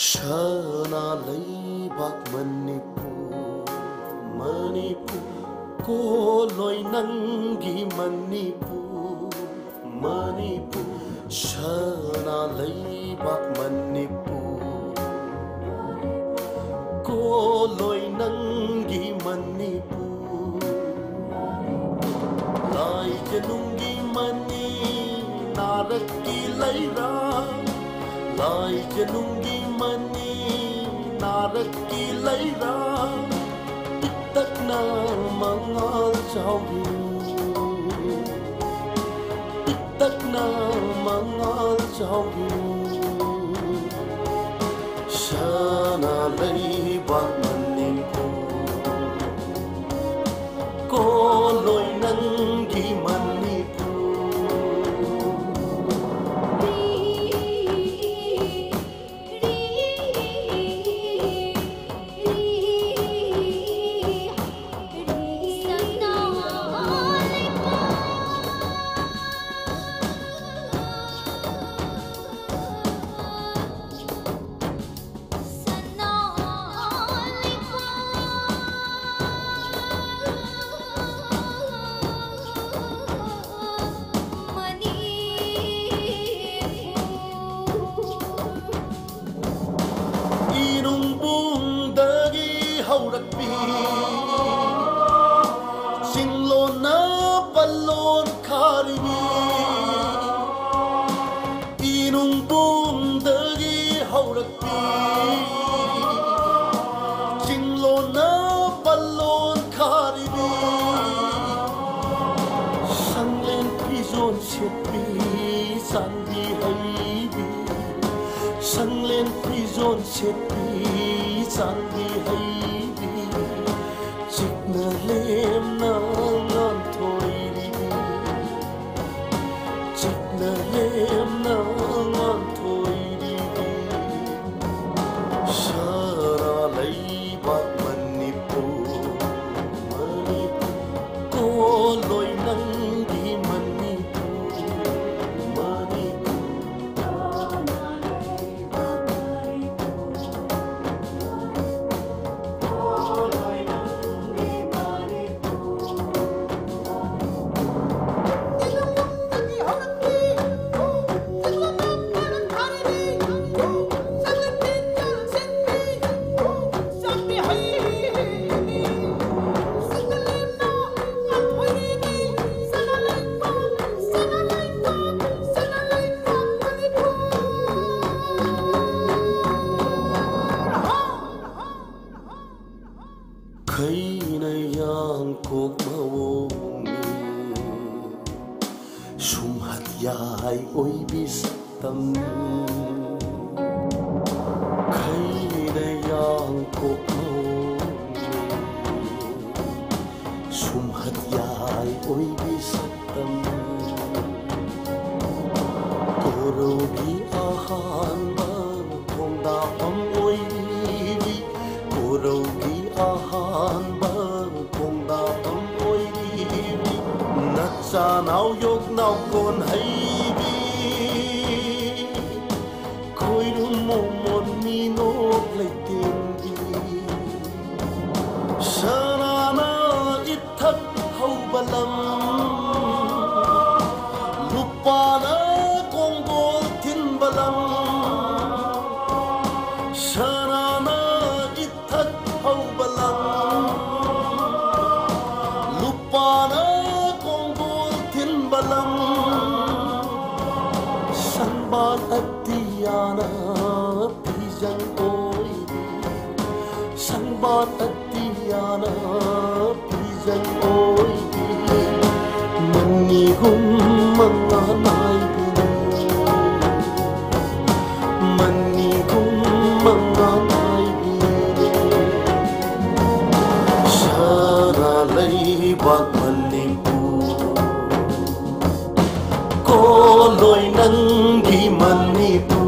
ꯁꯅꯥ ꯂꯩꯕꯥꯛ ꯃꯅꯤꯄꯨꯔ, ꯃꯅꯤꯄꯨꯔ, ꯀꯣꯜꯂꯣꯏ ꯅꯪꯒꯤ ꯃꯅꯤꯄꯨꯔ, ꯃꯅꯤꯄꯨꯔ, ꯁꯅꯥ ꯂꯩꯕꯥꯛ ꯃꯅꯤꯄꯨꯔ, ꯀꯣꯜꯂꯣꯏ ꯅꯪꯒꯤ Manipur, ꯂꯥꯏꯖꯅꯨꯡꯒꯤ money, ꯅꯥꯔꯛꯀꯤ ꯂꯩꯔꯥ, ꯂꯥꯏꯖꯅꯨꯡꯒꯤ money, ꯅꯥꯔꯛꯀꯤ ꯂꯩꯔꯥ, ꯄꯤꯛꯇꯛꯅ ꯃꯉꯥꯜ ꯆꯥꯎꯔꯤ, ꯄꯤꯛꯇꯛꯅ ꯃꯉꯥꯜ ꯆꯥꯎꯔꯤ, ꯁꯅꯥ ꯂꯩꯕꯥꯛ ꯃꯅꯤꯄꯨꯔ, ꯀꯣꯜꯂꯣꯏ ꯅꯪꯒꯤ ꯃꯅꯤꯄꯨꯔ꯫ ꯏꯅꯨꯡꯕꯨꯡꯗꯒꯤ ꯍꯧꯔꯛꯄꯤ, ꯆꯤꯡꯂꯣꯟꯅ ꯄꯜꯂꯣꯟ ꯈꯥꯔꯤꯕꯤ꯫ ꯏꯅꯨꯡꯕꯨꯡꯗꯒꯤ ꯍꯧꯔꯛꯄꯤ, ꯆꯤꯡꯂꯣꯟꯅ ꯄꯜꯂꯣꯟ ꯈꯥꯔꯤꯕꯤ꯫ ꯁꯪꯂꯦꯟ ꯐꯤꯖꯣꯟ ꯁꯦꯠꯄꯤ, ꯆꯥꯟꯕꯤ ꯍꯩꯕꯤ, ꯁꯪꯂꯦꯟ ꯐꯤꯖꯣꯟ ꯁꯦꯠꯄꯤ, ꯆꯥꯟꯕꯤ ꯍꯩꯕꯤ, ꯆꯤꯛꯅ ꯂꯦꯝꯅ ꯉꯥꯟꯊꯣꯏꯔꯤꯕꯤ, ꯆꯤꯛꯅ ꯂꯦꯝꯅ ꯉꯥꯟꯊꯣꯏꯔꯤꯕꯤ, ꯁꯅꯥ ꯂꯩꯕꯥꯛ ꯃꯅꯤꯄꯨꯔ, ꯃꯅꯤꯄꯨꯔ, ꯀꯣꯜꯂꯣꯏ ꯅꯪꯒꯤ ꯃꯅꯤꯄꯨꯔ, ꯃꯅꯤꯄꯨꯔ꯫ ꯁꯛꯇꯝ ꯈꯩꯅ ꯌꯥꯡꯀꯣꯛꯅꯧ ꯁꯨꯝꯍꯠ ꯌꯥꯏ ꯑꯣꯏꯕꯤ ꯁꯛꯇꯝ ꯀꯣꯔꯧꯒꯤ ꯑꯍꯥꯟꯕ ꯈꯣꯡꯗꯥꯐꯝ ꯑꯣꯏꯕꯤ ꯀꯣꯔꯧꯒꯤ ꯑꯍꯥꯟꯕ ꯈꯣꯡꯗꯥꯐꯝ ꯑꯣꯏꯕꯤ ꯅꯆꯥꯅꯥꯎ ꯌꯣꯛꯅꯥꯎ ꯀꯣꯟ ꯍꯩꯕꯤ ꯈꯣꯏꯔꯨꯝ ꯃꯣꯃꯣꯟ ꯃꯤꯅꯣꯛ ꯂꯩꯇꯦꯡꯕꯤ ꯁꯅꯥꯅ ꯏꯊꯛ ꯍꯧꯕ ꯂꯝ ꯂꯨꯄꯥꯅ ꯀꯣꯡꯒꯣꯜ ꯊꯤꯟꯕ ꯂꯝ ꯁꯅꯥꯅ ꯏꯊꯛ ꯍꯧꯕ ꯂꯝ ꯂꯨꯄꯥꯅ ꯀꯣꯡꯒꯣꯜ ꯊꯤꯟꯕ ꯂꯝ ꯁꯪꯕꯥꯜ ꯑꯇꯤꯌꯥꯅ ꯐꯤꯖꯪ ꯑꯣꯏꯕꯤ ꯁꯪꯕꯥꯜ ꯑꯇꯤꯌꯥꯅ ꯐꯤꯖꯪ ꯑꯣꯏꯕꯤ ꯃꯅꯤꯒꯨꯝ ꯃꯉꯥ ꯅꯥꯏꯕꯤ ꯃꯅꯤꯒꯨꯝ ꯃꯉꯥ ꯅꯥꯏꯕꯤ ꯁꯅꯥ ꯂꯩꯕꯥꯛ ꯃꯅꯤꯄꯨꯔ ꯀꯣꯂꯣꯏ ꯅꯪꯒꯤ Manipur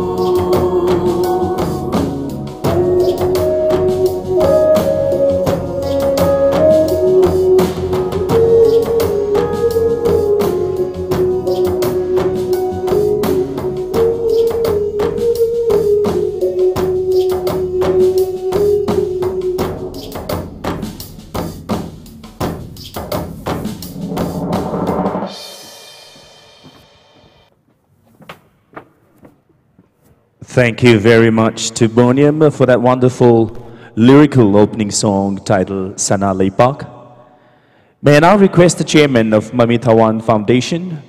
Thank you very much to Boniam for that wonderful lyrical opening song titled Sana Leipak. May I now request the chairman of Mami Thawan Foundation,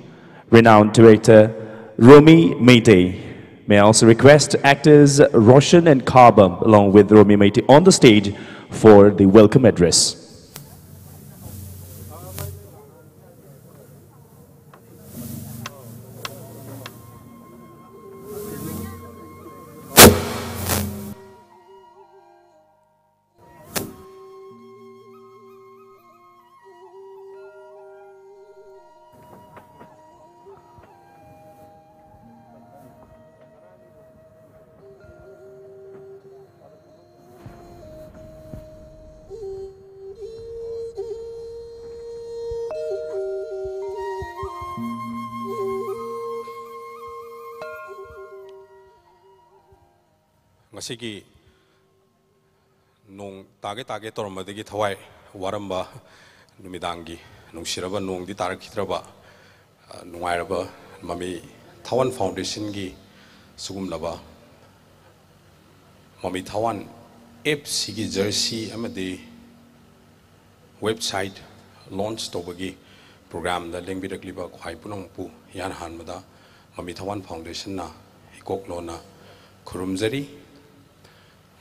renowned director Romi Meitei. May I also request actors Roshan and Karbam along with Romi Meitei on the stage for the welcome address. ꯉꯁꯤꯒꯤ ꯅꯣꯡ ꯇꯥꯒꯦ ꯇꯥꯒꯦ ꯇꯧꯔꯝꯕꯗꯒꯤ ꯊꯋꯥꯏ ꯋꯥꯔꯝꯕ ꯅꯨꯃꯤꯗꯥꯡꯒꯤ ꯅꯨꯡꯁꯤꯔꯕ ꯅꯣꯡꯗꯤ ꯇꯥꯔꯛꯈꯤꯗ꯭ꯔꯕ, ꯑ, ꯅꯨꯡꯉꯥꯏꯔꯕ ꯃꯃꯤ ꯊꯥꯋꯥꯟ ꯐꯥꯎꯟꯗꯦꯁꯟꯒꯤ ꯁꯤꯒꯨꯝꯂꯕ ꯃꯃꯤ ꯊꯥꯋꯥꯟ ꯑꯦꯞꯁꯤꯒꯤ ꯖꯔꯁꯤ ꯑꯃꯗꯤ ꯋꯦꯕꯁꯥꯏꯠ ꯂꯣꯟꯆ ꯇꯧꯕꯒꯤ ꯄ꯭ꯔꯣꯒ꯭ꯔꯥꯝꯗ ꯂꯦꯡꯕꯤꯔꯛꯂꯤꯕ ꯈ꯭ꯋꯥꯏ ꯄꯨꯝꯅꯃꯛꯄꯨ ꯏꯍꯥꯟ ꯍꯥꯟꯕꯗ ꯃꯃꯤ ꯊꯥꯋꯥꯟ ꯐꯥꯎꯟꯗꯦꯁꯟꯅ ꯏꯀꯣꯛ ꯂꯣꯟꯅ ꯈꯨꯔꯨꯝꯖꯔꯤ꯫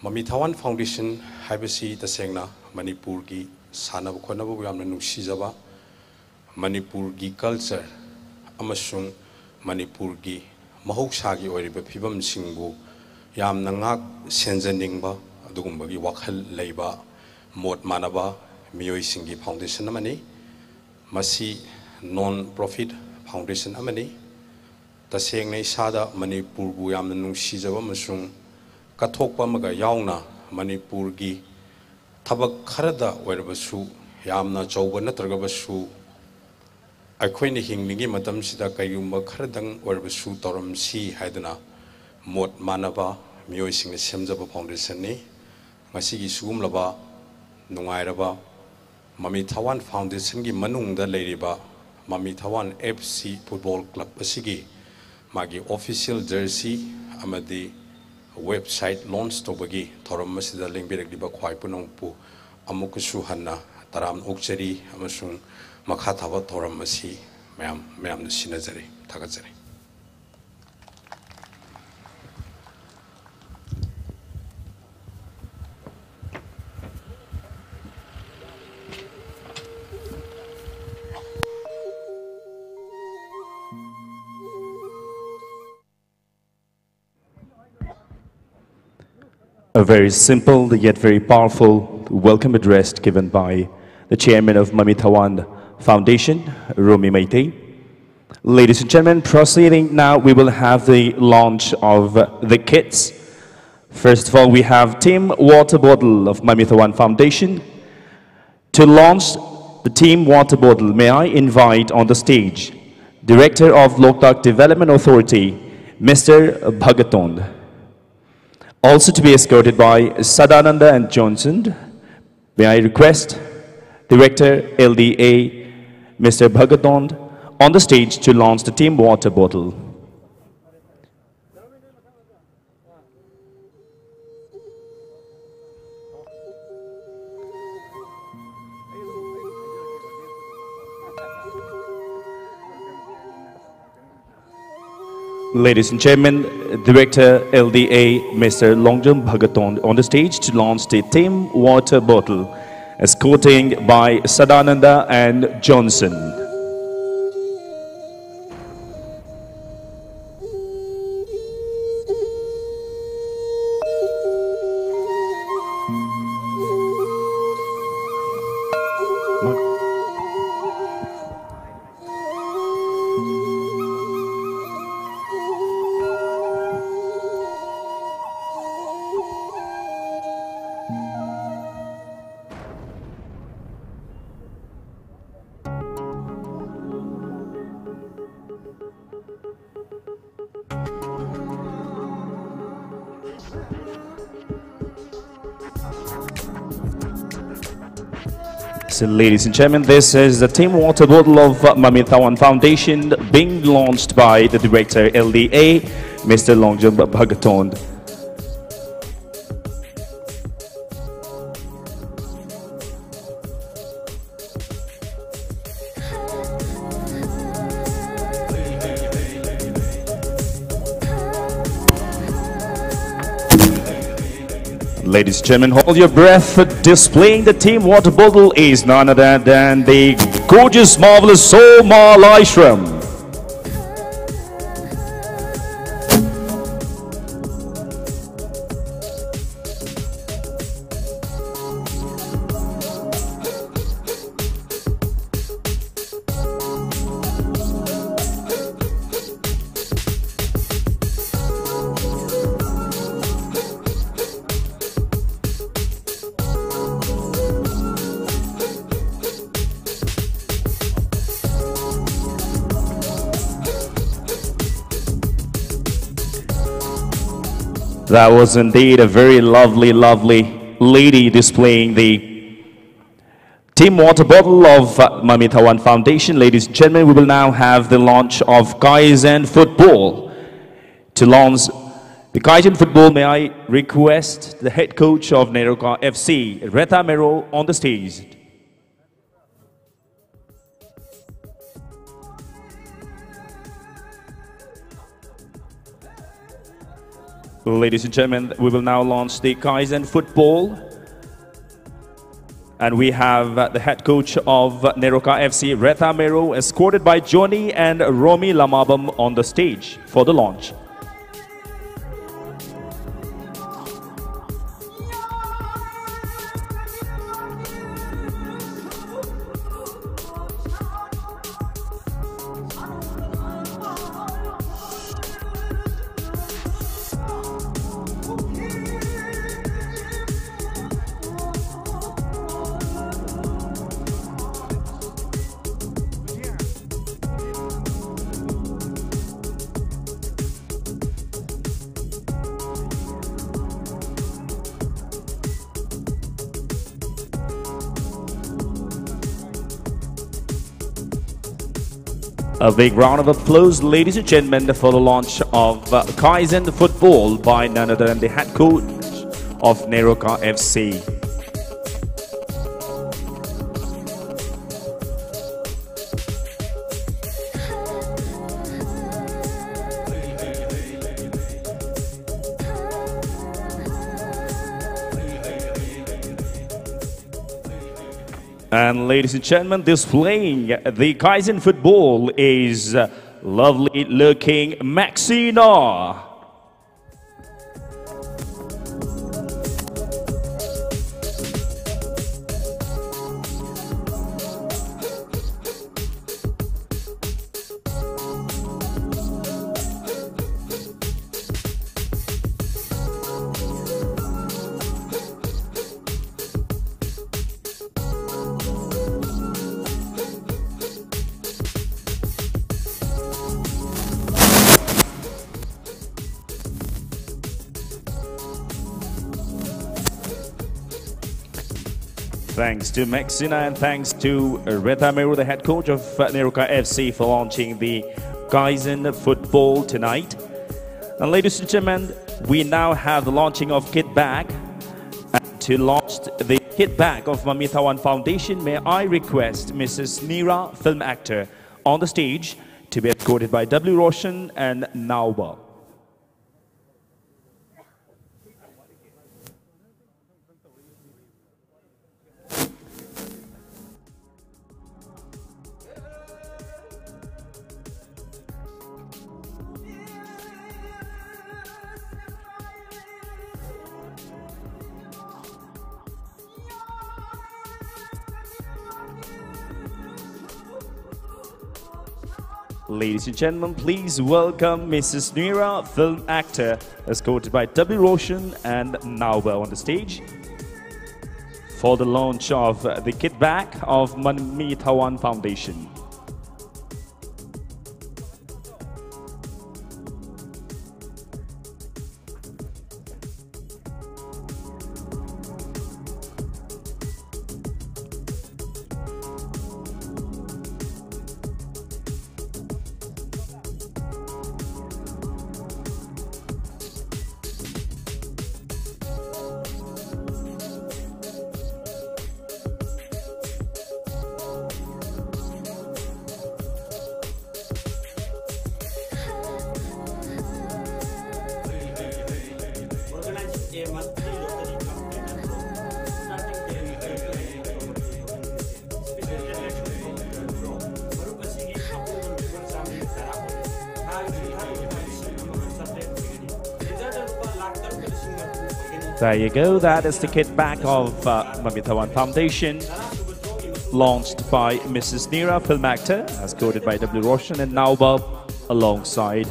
ꯃꯃꯤ ꯊꯥꯋꯥꯟ ꯐꯥꯎꯟꯗꯦꯁꯟ ꯍꯥꯏꯕꯁꯤ ꯇꯁꯦꯡꯅ ꯃꯅꯤꯄꯨꯔꯒꯤ ꯁꯥꯟꯅꯕ ꯈꯣꯠꯅꯕꯕꯨ ꯌꯥꯝꯅ ꯅꯨꯡꯁꯤꯖꯕ, ꯃꯅꯤꯄꯨꯔꯒꯤ ꯀꯜꯆꯔ ꯑꯃꯁꯨꯡ ꯃꯅꯤꯄꯨꯔꯒꯤ ꯃꯍꯧꯁꯥꯒꯤ ꯑꯣꯏꯔꯤꯕ ꯐꯤꯕꯝꯁꯤꯡꯕꯨ ꯌꯥꯝꯅ ꯉꯥꯛ ꯁꯦꯟꯖꯅꯤꯡꯕ ꯑꯗꯨꯒꯨꯝꯕꯒꯤ ꯋꯥꯈꯜ ꯂꯩꯕ, ꯃꯣꯠ ꯃꯥꯟꯅꯕ ꯃꯤꯑꯣꯏꯁꯤꯡꯒꯤ ꯐꯥꯎꯟꯗꯦꯁꯟ ꯑꯃꯅꯤ꯫ ꯃꯁꯤ ꯅꯣꯟ ꯄ꯭ꯔꯣꯐꯤꯠ ꯐꯥꯎꯟꯗꯦꯁꯟ ꯑꯃꯅꯤ꯫ ꯇꯁꯦꯡꯅ ꯏꯁꯥꯗ ꯃꯅꯤꯄꯨꯔꯕꯨ ꯌꯥꯝꯅ ꯅꯨꯡꯁꯤꯖꯕ ꯑꯃꯁꯨꯡ ꯀꯠꯊꯣꯛꯄ ꯑꯃꯒ ꯌꯥꯎꯅ ꯃꯅꯤꯄꯨꯔꯒꯤ ꯊꯕꯛ ꯈꯔꯗ ꯑꯣꯏꯔꯕꯁꯨ, ꯌꯥꯝꯅ ꯑꯆꯧꯕ ꯅꯠꯇ꯭ꯔꯒꯕꯁꯨ, ꯑꯩꯈꯣꯏꯅ ꯍꯤꯡꯂꯤꯉꯩ ꯃꯇꯝꯁꯤꯗ ꯀꯔꯤꯒꯨꯝꯕ ꯈꯔꯗꯪ ꯑꯣꯏꯔꯕꯁꯨ ꯇꯧꯔꯝꯁꯤ ꯍꯥꯏꯗꯨꯅ ꯃꯣꯠ ꯃꯥꯟꯅꯕ ꯃꯤꯑꯣꯏꯁꯤꯡꯅ ꯁꯦꯝꯖꯕ ꯐꯥꯎꯟꯗꯦꯁꯟꯅꯤ꯫ ꯉꯁꯤꯒꯤ ꯁꯤꯒꯨꯝꯂꯕ ꯅꯨꯡꯉꯥꯏꯔꯕ ꯃꯃꯤ ꯊꯥꯋꯥꯟ ꯐꯥꯎꯟꯗꯦꯁꯟꯒꯤ ꯃꯅꯨꯡꯗ ꯂꯩꯔꯤꯕ ꯃꯃꯤ ꯊꯥꯋꯥꯟ ꯑꯦꯐ ꯁꯤ ꯐꯨꯠꯕꯣꯜ ꯀ꯭ꯂꯕ ꯑꯁꯤꯒꯤ ꯃꯥꯒꯤ ꯑꯣꯐꯤꯁꯤꯌꯦꯜ ꯖꯔꯁꯤ ꯑꯃꯗꯤ ꯋꯦꯕꯁꯥꯏꯠ ꯂꯣꯟꯆ ꯇꯧꯕꯒꯤ ꯊꯧꯔꯝ ꯑꯁꯤꯗ ꯂꯦꯡꯕꯤꯔꯛꯂꯤꯕ ꯈ꯭ꯋꯥꯏ ꯄꯨꯝꯅꯃꯛꯄꯨ ꯑꯃꯨꯛꯀꯁꯨ ꯍꯟꯅ ꯇꯔꯥꯝꯅ ꯑꯣꯛꯆꯔꯤ ꯑꯃꯁꯨꯡ ꯃꯈꯥ ꯊꯥꯕ ꯊꯧꯔꯝ ꯑꯁꯤ ꯃꯌꯥꯝ, ꯃꯌꯥꯝꯅ ꯁꯤꯟꯅꯖꯔꯤ꯫ ꯊꯥꯒꯠꯆꯔꯤ꯫ A very simple yet very powerful welcome address given by the chairman of Mami Thawan Foundation, Romi Meitei. Ladies and gentlemen, proceeding now, we will have the launch of the kits. First of all, we have Team Water Bottle of Mami Thawan Foundation. To launch the Team Water Bottle, may I invite on the stage Director of Loktak Development Authority, Mister Bhagaton. Also to be escorted by Sadananda and Johnson, may I request Director L D A, Mister Bhagaton, on the stage to launch the team water bottle. Ladies and gentlemen, Director L D A, Mister Longjam Bhagaton, on the stage to launch the team water bottle, escorting by Sadananda and Johnson. So, ladies and gentlemen, this is the team water bottle of uh, Mami Tawan Foundation being launched by the director L D A, Mister Longjam Bhagaton. Ladies and gentlemen, hold your breath. Displaying the team water bottle is none other than the gorgeous, marvelous Soma Laishram. That was indeed a very lovely, lovely lady displaying the Team Water Bottle of uh, Mami Thawan Foundation. Ladies and gentlemen, we will now have the launch of Kaizen Football. To launch the Kaizen Football, may I request the head coach of Neroka F C, Reta Mero, on the stage. Ladies and gentlemen, we will now launch the Kaizen Football. And we have uh, the head coach of Neroka F C, Reta Mero, escorted by Johnny and Romy Lamabam on the stage for the launch. A big round of applause, ladies and gentlemen, for the launch of uh, Kaizen Football by none other than the head coach of Neroka F C. And ladies and gentlemen, displaying the Kaizen Football is uh, lovely looking Maxina. Thanks to Maxina and thanks to Reta Meru, the head coach of uh, Neroka F C, for launching the Kaizen football tonight. And ladies and gentlemen, we now have the launching of kit bag. And to launch the kit bag of Mami Thawan Foundation, may I request Missus Nira, film actor, on the stage to be escorted by W Roshan and Nauba. Ladies and gentlemen, please welcome Missus Nira, film actor, escorted by W Roshan and Nauba on the stage for the launch of the kit bag of Mami Thawan Foundation. There you go. That is the kit bag of uh, Mami Thawan Foundation, launched by Missus Nira, film actor, as quoted by W Roshan and Naubab alongside.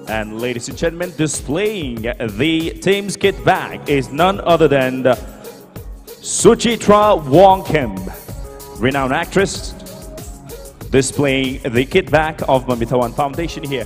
And ladies and gentlemen, displaying the team's kit bag is none other than the Suchitra Wong Kim, renowned actress, displaying the kit bag of Mami Thawan Foundation here.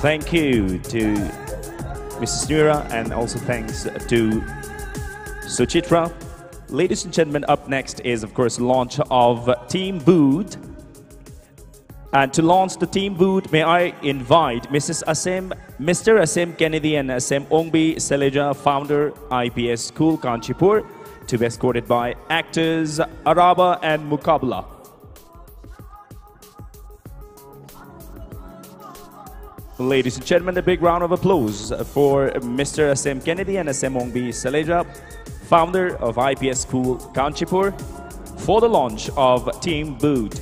Thank you to Missus Nura and also thanks to Suchitra. Ladies and gentlemen, up next is, of course, launch of Team Boot. And to launch the Team Boot, may I invite Missus Asem, Mister Asem Kennedy and Asem Ongbi Seleja, founder I P S School, Kanchipur, to be escorted by actors Araba and Mukabla. Ladies and gentlemen, a big round of applause for Mister Asem Kennedy and Asem Ongbi Seleja, founder of I P S School, Kanchipur, for the launch of Team Boot.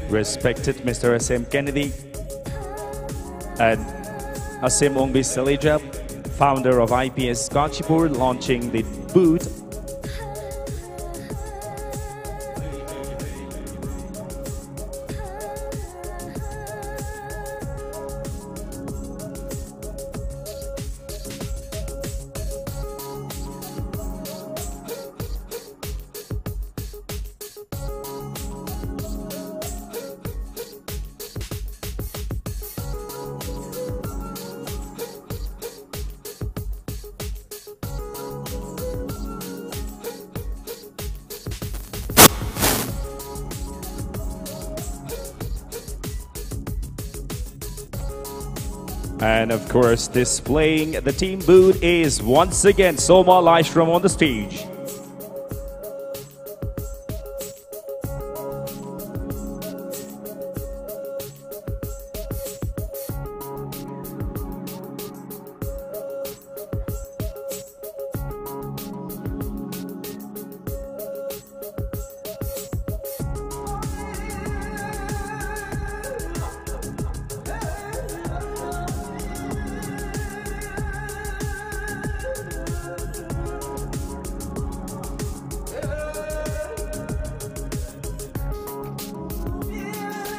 Respected Mister Asem Kennedy and Asem Ongbi Seleja, founder of I P S Kanchipur, launching the boot. And of course, displaying the Team Boot is once again Soma Laishram on the stage.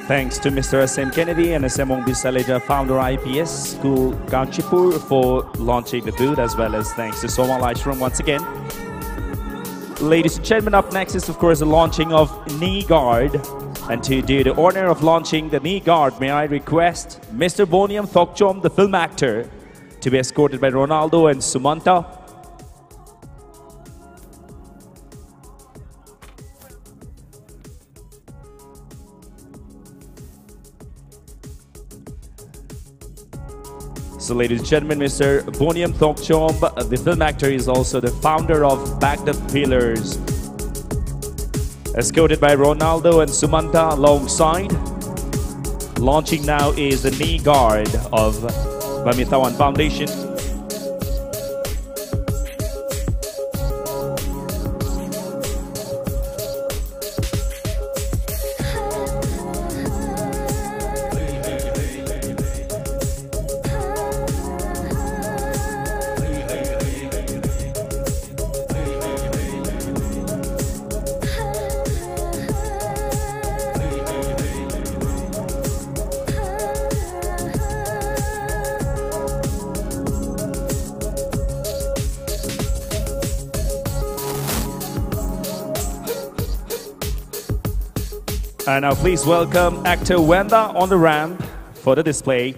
Thanks to Mister S M Kennedy and S M Ongbi Saleja, founder I P S School, Kanchipur, for launching the booth, as well as thanks to Soma Laishram once again. Ladies and gentlemen, up next is, of course, the launching of knee guard. And to do the honor of launching the knee guard, may I request Mister Boniam Thokchom, the film actor, to be escorted by Ronaldo and Sumanta. So, ladies and gentlemen, Mister Boniam Thokchom, the film actor, is also the founder of Back the Pillars. Escorted by Ronaldo and Sumanta alongside. Launching now is the knee guard of Bamitawan Foundation. And now please welcome actor Wenda on the ramp for the display.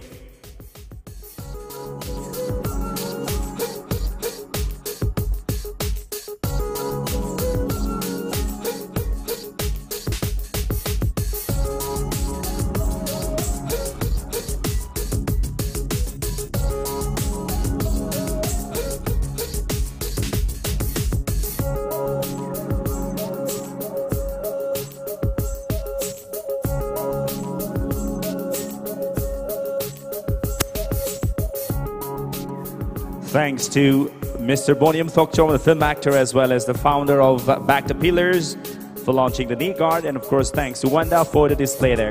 Thanks to Mister Boniam Thokchom, the film actor, as well as the founder of Back to Pillars, for launching the knee guard. And of course, thanks to Wanda for the display there.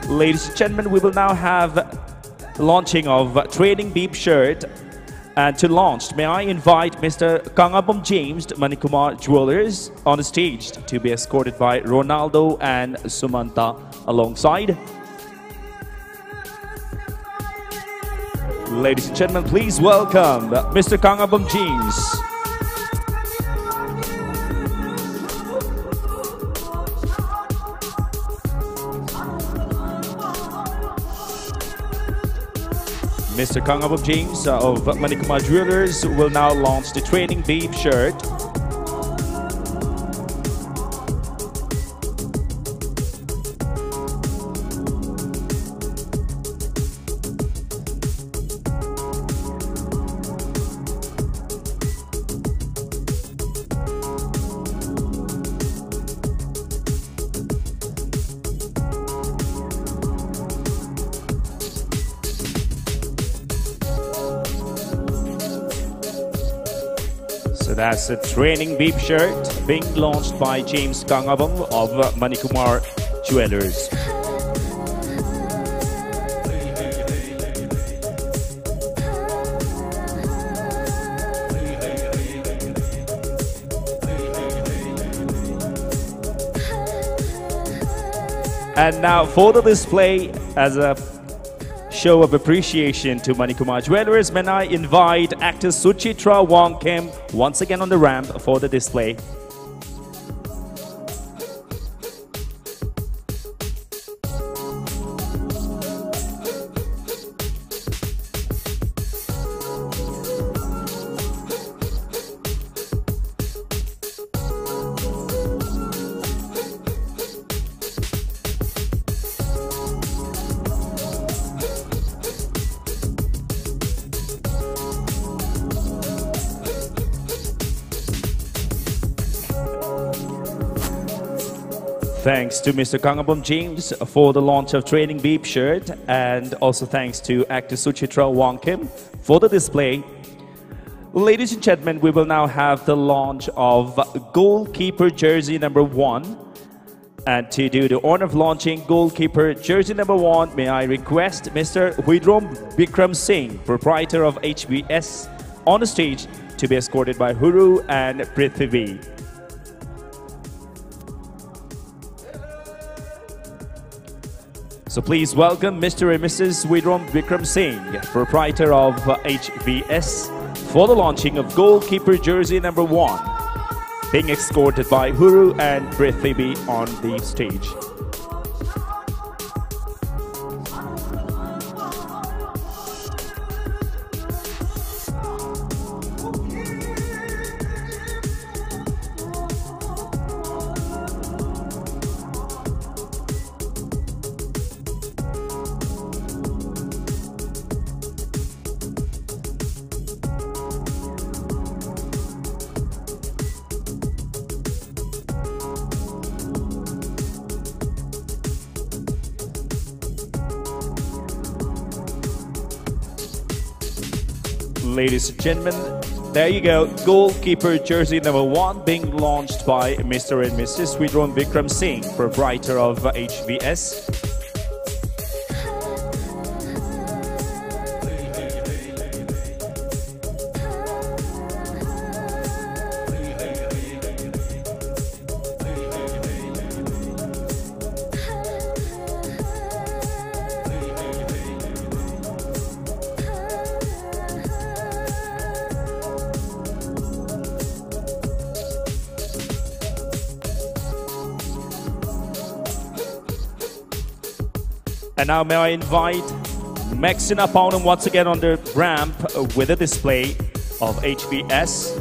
Ladies and gentlemen, we will now have launching of training beep shirt And to launch, may I invite Mister Kangabam James, Manikumar Jewelers, on the stage to be escorted by Ronaldo and Sumanta alongside. Ladies and gentlemen, please welcome Mister Kangabam James. Mister Kangabam James, uh, of Manikumar Jewelers will now launch the training beep shirt. So that's a training beep shirt being launched by James Kangabam of Manikumar Jewelers. And now for the display, as a show of appreciation to Manikumar Jewelers, may I invite actress Suchitra Wongkim once again on the ramp for the display. Thanks to Mister Kangabam James for the launch of Training Beep shirt, and also thanks to actor Suchitra Wongkim for the display. Ladies and gentlemen, we will now have the launch of goalkeeper jersey number one. And to do the honor of launching goalkeeper jersey number one, may I request Mister Huidrom Bikram Singh, proprietor of H B S, on the stage to be escorted by Huru and Prithivi. So please welcome Mister and Missus Widrom Bikram Singh, proprietor of H V S, for the launching of goalkeeper jersey number one, being escorted by Huru and Prithivi on the stage. Ladies and gentlemen, there you go. Goalkeeper jersey number one being launched by Mister and Missus Widron Vikram Singh, proprietor of H V S. And now may I invite Maxina Paunam once again on the ramp with a display of H V S.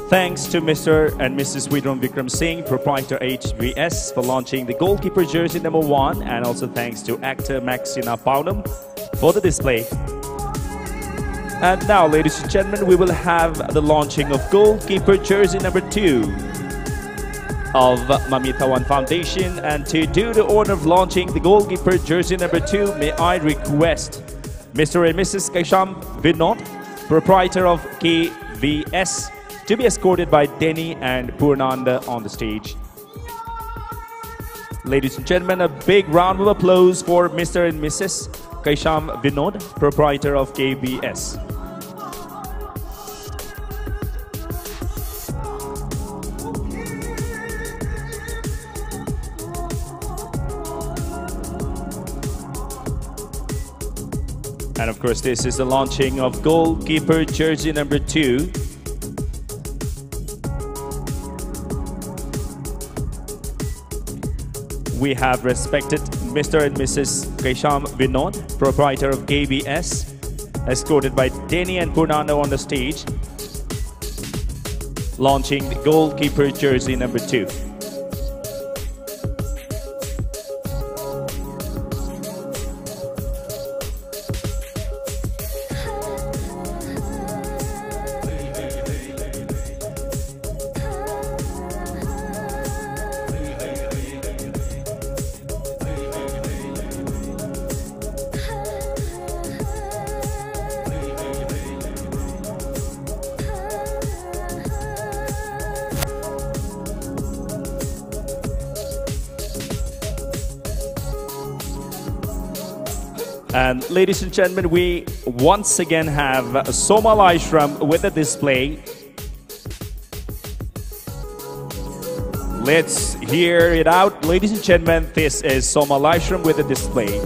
Thanks to Mister and Missus Widrom Vikram Singh, proprietor H V S, for launching the goalkeeper jersey number one, and also thanks to actor Maxina Paunam for the display. And now, ladies and gentlemen, we will have the launching of goalkeeper jersey number two of Mami Tawan Foundation. And to do the honor of launching the goalkeeper jersey number two, may I request Mister and Missus Kaisham Vinod, proprietor of K V S, to be escorted by Denny and Purnanda on the stage. Ladies and gentlemen, a big round of applause for Mister and Missus Kaisham Vinod, proprietor of K V S. And of course, this is the launching of goalkeeper jersey number two. We have respected Mister and Missus Kaisham Vinod, proprietor of K V S, escorted by Denny and Purnanda on the stage, launching the goalkeeper jersey number two. And ladies and gentlemen, we once again have Soma Laishram with a display. Let's hear it out. Ladies and gentlemen, this is Soma Laishram with a display.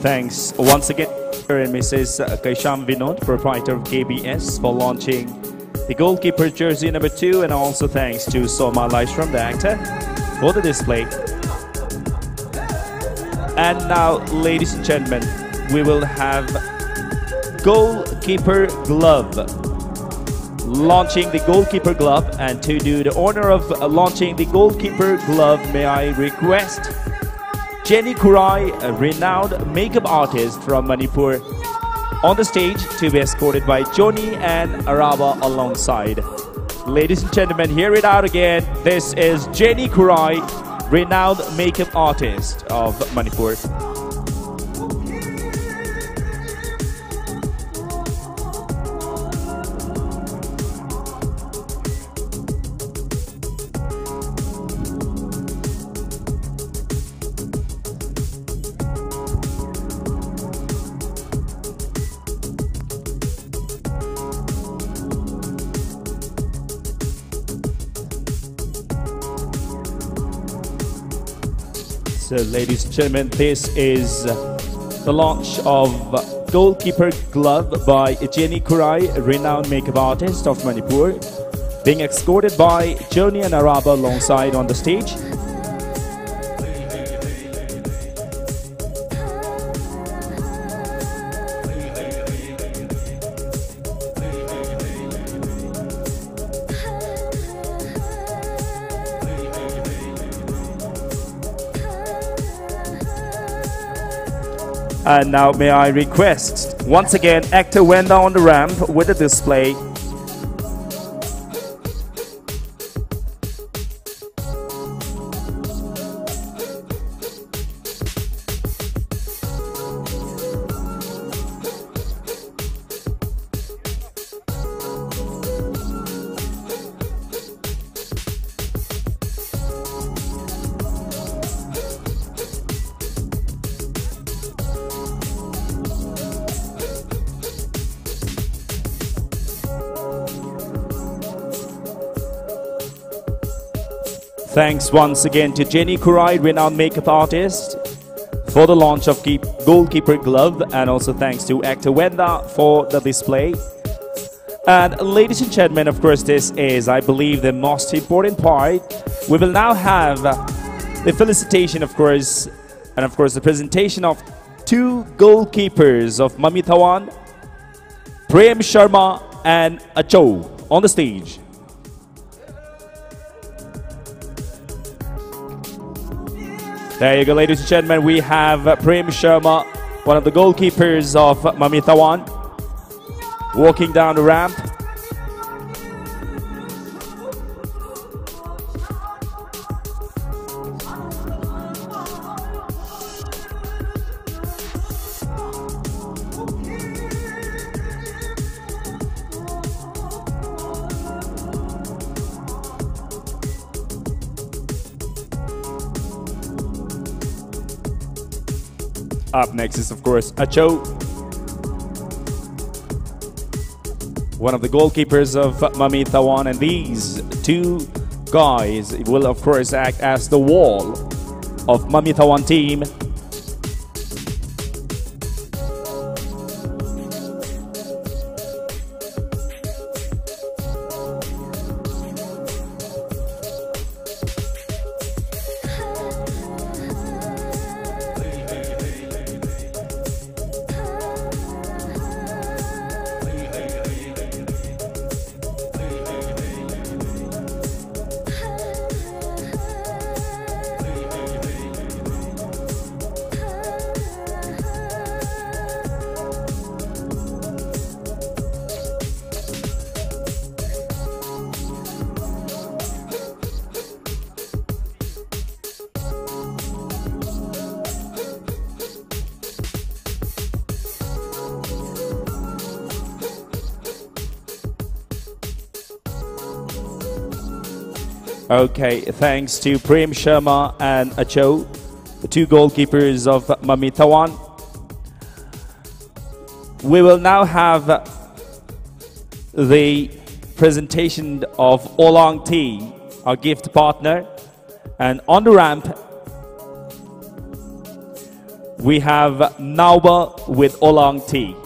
Thanks once again, Mister and Missus Kaisham Vinod, proprietor of K B S, for launching the goalkeeper jersey number two, and also thanks to Soma Laishram, the actor, for the display. And now, ladies and gentlemen, we will have goalkeeper glove. Launching the goalkeeper glove, and to do the honor of uh, launching the goalkeeper glove, may I request Jenny Kurai, a renowned makeup artist from Manipur, on the stage to be escorted by Johnny and Araba alongside. Ladies and gentlemen, hear it out again. This is Jenny Kurai, renowned makeup artist of Manipur. So, ladies and gentlemen, this is the launch of goalkeeper glove by Jenny Kurai, renowned makeup artist of Manipur, being escorted by Johnny and Araba alongside on the stage. And now may I request, once again, actor Wenda on the ramp with the display. Thanks once again to Jenny Kurai, renowned makeup artist, for the launch of Keep goalkeeper glove, and also thanks to Actor Wenda for the display. And ladies and gentlemen, of course, this is, I believe, the most important part. We will now have uh, the felicitation, of course, and of course, the presentation of two goalkeepers of Mami Thawan, Prem Sharma and Acho, on the stage. There you go, ladies and gentlemen. We have uh, Prem Sharma, one of the goalkeepers of Mami Thawan, walking down the ramp. Up next is, of course, Acho, one of the goalkeepers of Mami Thawan, and these two guys will, of course, act as the wall of Mami Thawan team. Okay, thanks to Prem Sharma and Acho, the two goalkeepers of Mami Thawan. We will now have the presentation of Olang Tea, our gift partner. And on the ramp, We have Nauba with Oolong Tea.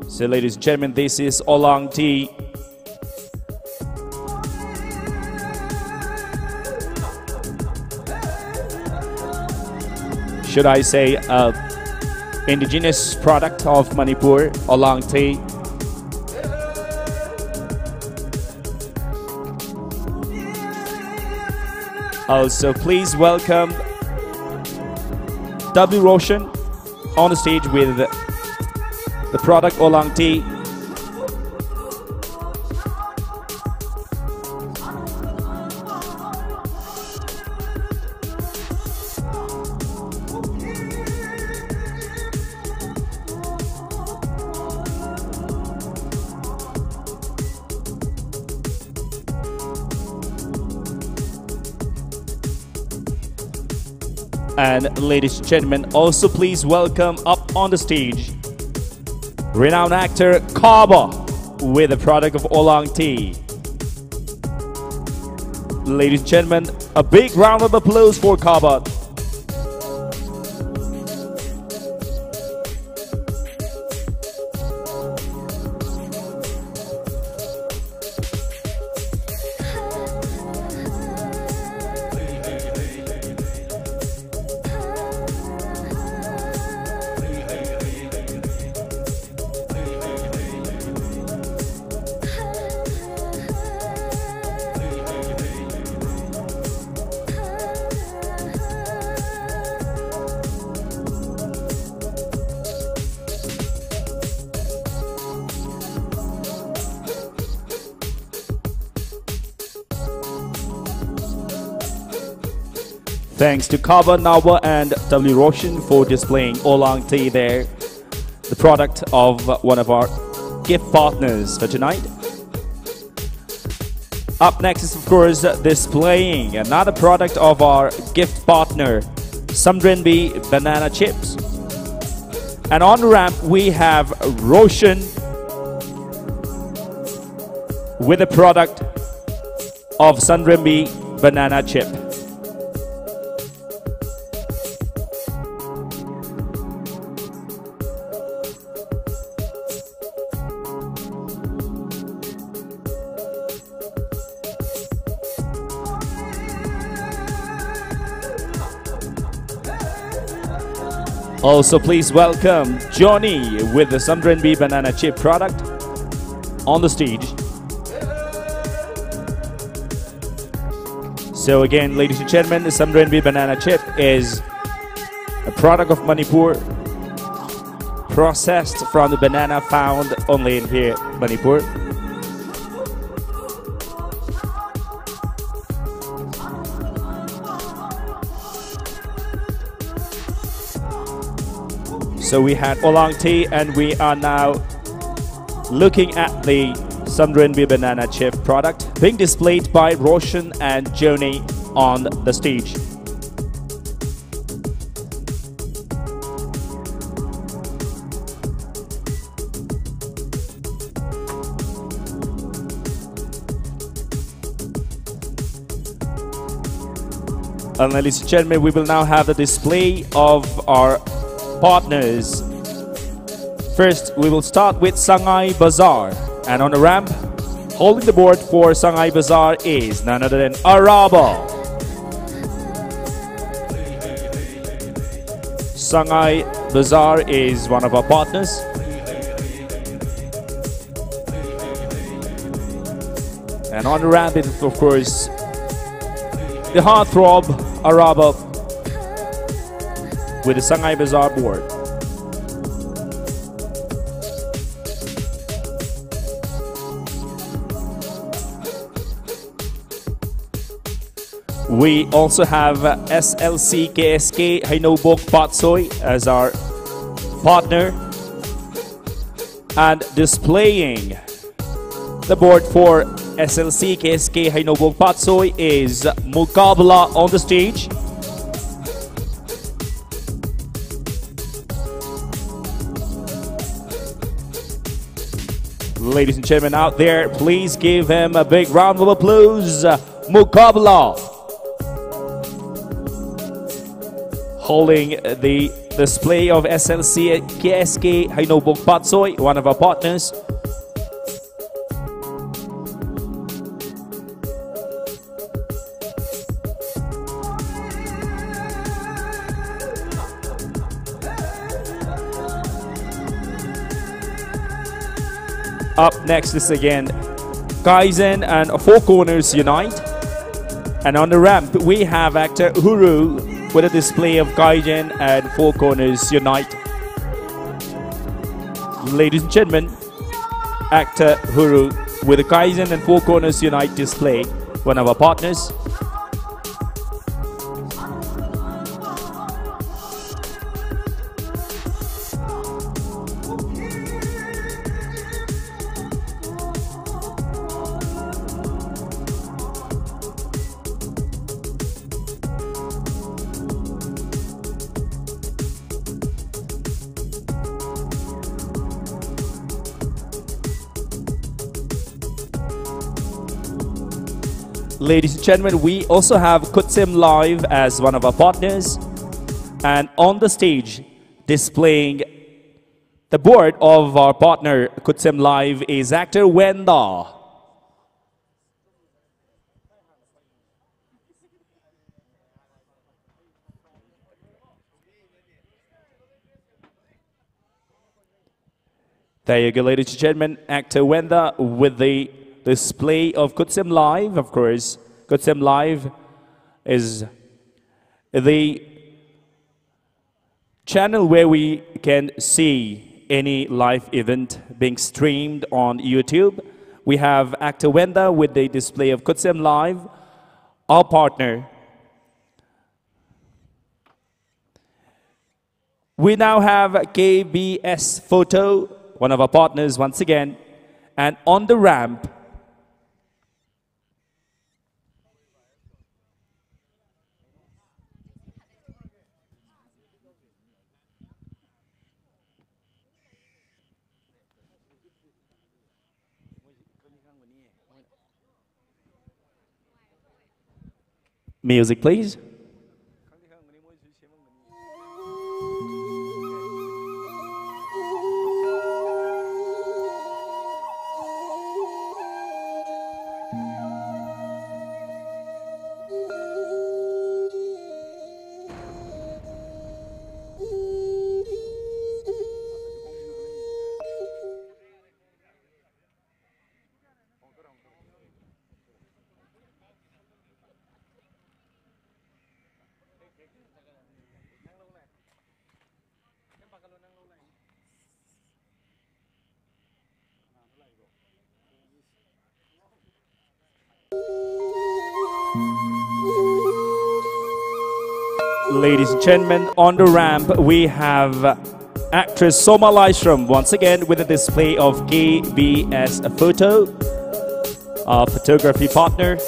So, ladies and gentlemen, this is Oolong Tea. Should I say, uh, indigenous product of Manipur, Oolong Tea. Also, please welcome W Roshan on the stage with the product Oolong Tea. And ladies and gentlemen, also please welcome up on the stage renowned actor Kaba with the product of Oolong Tea. Ladies and gentlemen, a big round of applause for Kaba. Thanks to Kaba, Nawa, and W Roshan for displaying Oolong Tea there, the product of one of our gift partners for tonight. Up next is, of course, displaying another product of our gift partner, Samdrenbi Banana Chips. And on ramp, we have Roshan with a product of Samdrenbi banana chip. Also, please welcome Johnny with the Samdrenbi banana chip product on the stage. So again, ladies and gentlemen, the Samdrenbi banana chip is a product of Manipur, processed from the banana found only in here, Manipur. So we had Oolong Tea, and we are now looking at the Samdrenbi banana chip product being displayed by Roshan and Johnny on the stage. And ladies and gentlemen, we will now have the display of our partners. First, we will start with Sangai Bazaar. And on the ramp, holding the board for Sangai Bazaar is none other than Araba. Sangai Bazaar is one of our partners. And on the ramp is, of course, the heartthrob Araba with the Sangai Bazaar board. We also have S L C K S K Heinobok Patsoi as our partner. And displaying the board for S L C K S K Heinobok Patsoi is Mukabla on the stage. Ladies and gentlemen out there, please give him a big round of applause. Mukabla. Holding the display of S L C K S K Hainobong Patsoi, one of our partners. Up next is again Kaizen and Four Corners Unite. And on the ramp, we have actor Huru with a display of Kaizen and Four Corners Unite. Ladies and gentlemen, actor Huru with the Kaizen and Four Corners Unite display, one of our partners. Ladies and gentlemen, we also have Kutsim Live as one of our partners. And on the stage, displaying the board of our partner Kutsim Live is actor Wenda. There you go, ladies and gentlemen. Actor Wenda with the display of Kutsim Live, of course. Kutsim Live is the channel where we can see any live event being streamed on YouTube. We have actor Wenda with the display of Kutsim Live, our partner. We now have K B S Photo, one of our partners once again, and on the ramp, Music, please. Ladies and gentlemen, on the ramp we have actress Soma Laishram once again with a display of K B S photo, our photography partner.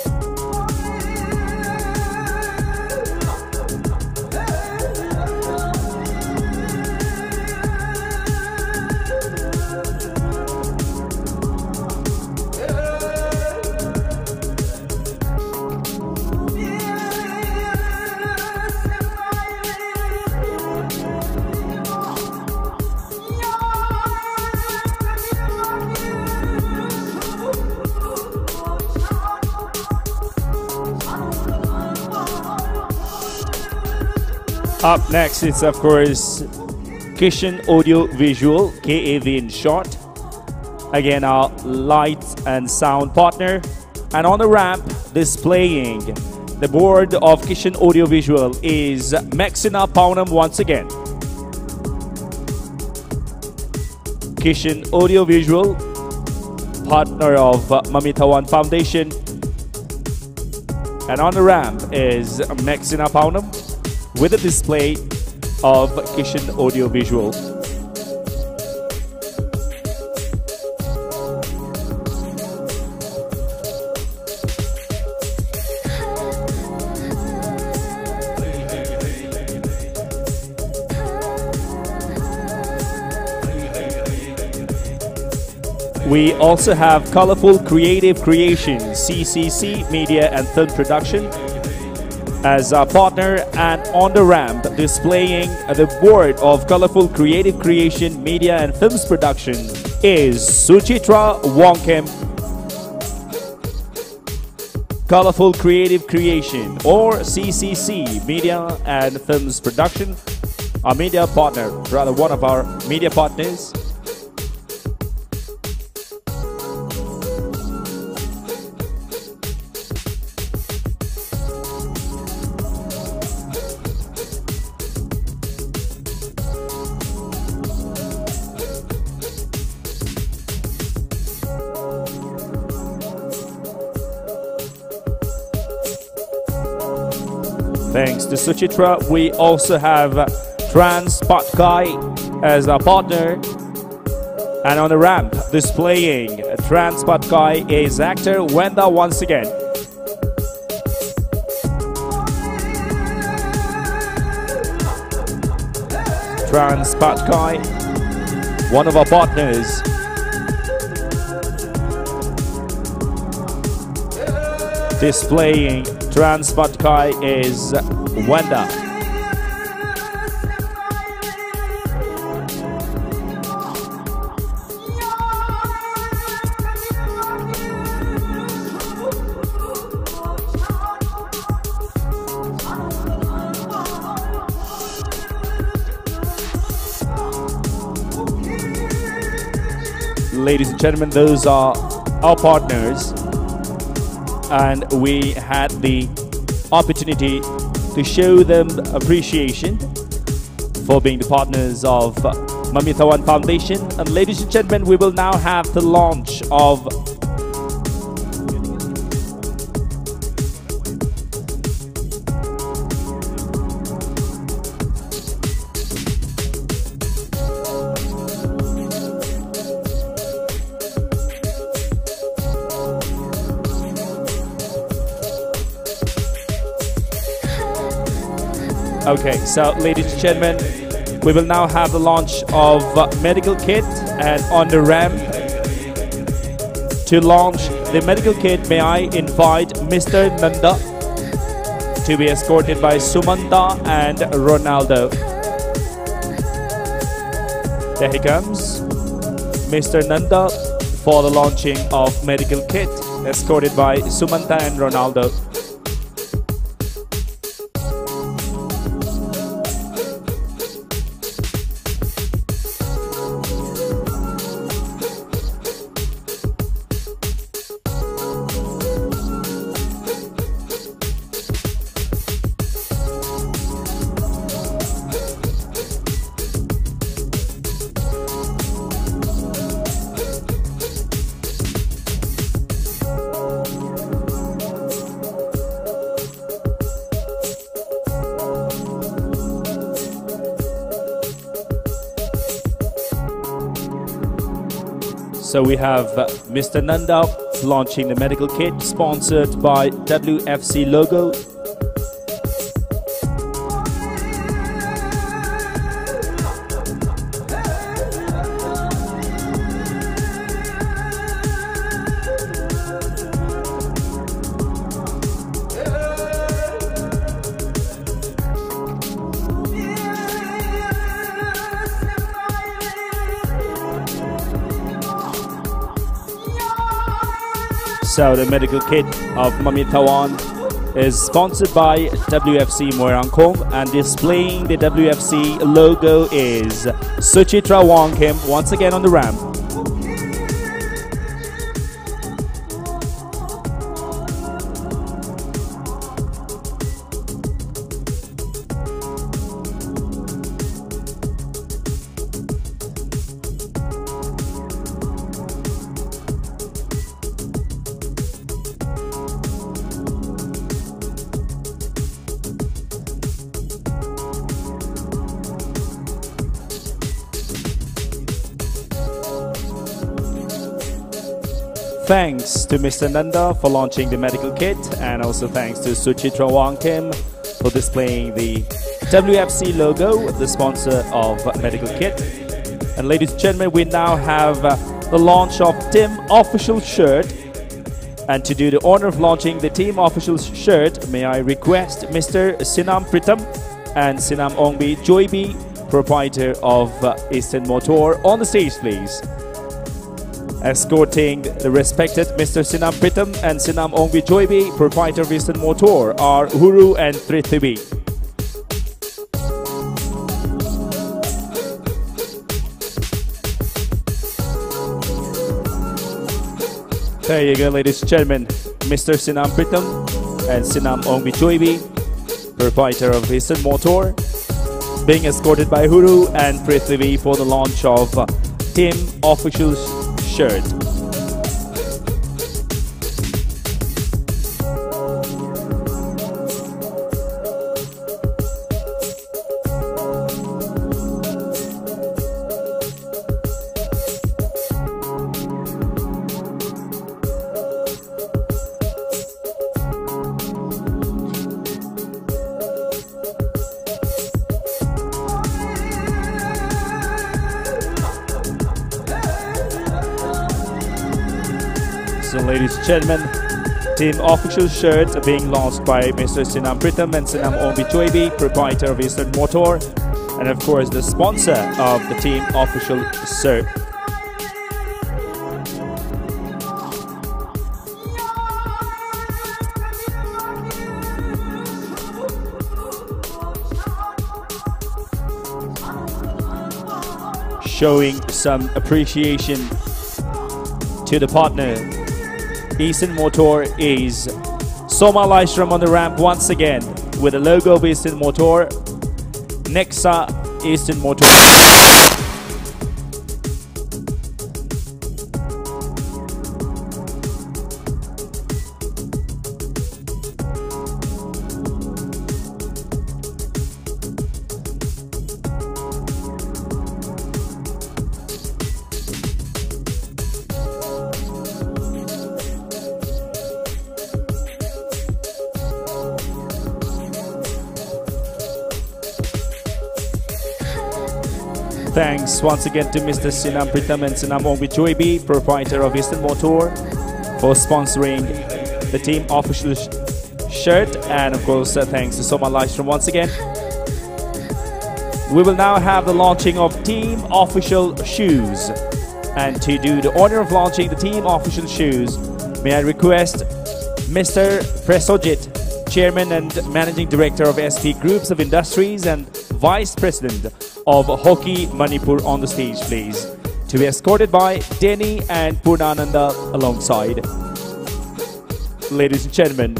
Up next, it's of course Kishan Audio Visual, K A V in short. Again, our light and sound partner. And on the ramp, displaying the board of Kishan Audio Visual is Maxina Paunam once again. Kishan Audio Visual, partner of uh, Mami Thawan Foundation. And on the ramp is Maxina Paunam with a display of Kishan Audio Visual. We also have Colorful Creative Creations, C C C Media and Film Production, As a partner and on the ramp, displaying the board of Colorful Creative Creation Media and Films Production is Suchitra Wongkim. Colorful Creative Creation, or C C C, Media and Films Production, our media partner, rather one of our media partners. Thanks to Suchitra, we also have Trans Patkai as our partner. And on the ramp, displaying Trans Patkai is actor Wenda once again. Trans Patkai, one of our partners. Displaying Trans Patkai is Wenda. Ladies and gentlemen, those are our partners, and we had the opportunity to show them appreciation for being the partners of Mami Thawan Foundation. And ladies and gentlemen, we will now have the launch of Okay, so ladies and gentlemen, we will now have the launch of uh, medical kit, and on the ramp to launch the medical kit, may I invite Mister Nanda to be escorted by Sumanta and Ronaldo. There he comes, Mister Nanda, for the launching of medical kit, escorted by Sumanta and Ronaldo. So we have uh, Mister Nanda launching the medical kit sponsored by W F C Logo. So the medical kit of Mami Tawan is sponsored by W F C Moirangkong, and displaying the W F C logo is Suchitra Wangkim, once again on the ramp. Thanks to Mister Nanda for launching the medical kit, and also thanks to Suchitra Wangkim for displaying the W F C logo, the sponsor of medical kit. And ladies and gentlemen, we now have uh, the launch of Tim official shirt. And to do the honor of launching the team official shirt, may I request Mister Sinam Pritam and Sinam Ongbi Joibi, proprietor of uh, Eastern Motor, on the stage, please. Escorting the respected Mister Sinam Pritam and Sinam Ongbi Joibi, proprietor of Eastern Motor, are Huru and Prithivi. There you go, ladies and gentlemen. Mister Sinam Pritam and Sinam Ongbi Joibi, proprietor of Eastern Motor, being escorted by Huru and Prithivi for the launch of uh, team official shirt. So, ladies and gentlemen, team official shirts are being launched by Mister Sinam Pritam and Sinam Ombi Choibi, proprietor of Eastern Motor, and of course the sponsor of the team official shirt. Showing some appreciation to the partner. Eastern Motor is Soma Laishram on the ramp once again with the logo of Eastern Motor, Nexa Eastern Motor. Thanks once again to Mister Sinam Pritam and Sinam Ongbi Choibi, proprietor of Eastern Motor, for sponsoring the team official sh- shirt. And of course, uh, thanks to Soma Livestream once again. We will now have the launching of team official shoes. And to do the honor of launching the team official shoes, may I request Mister Presojit, Chairman and Managing Director of S P Groups of Industries and Vice President of Hockey Manipur, on the stage, please. To be escorted by Denny and Purnananda alongside. Ladies and gentlemen,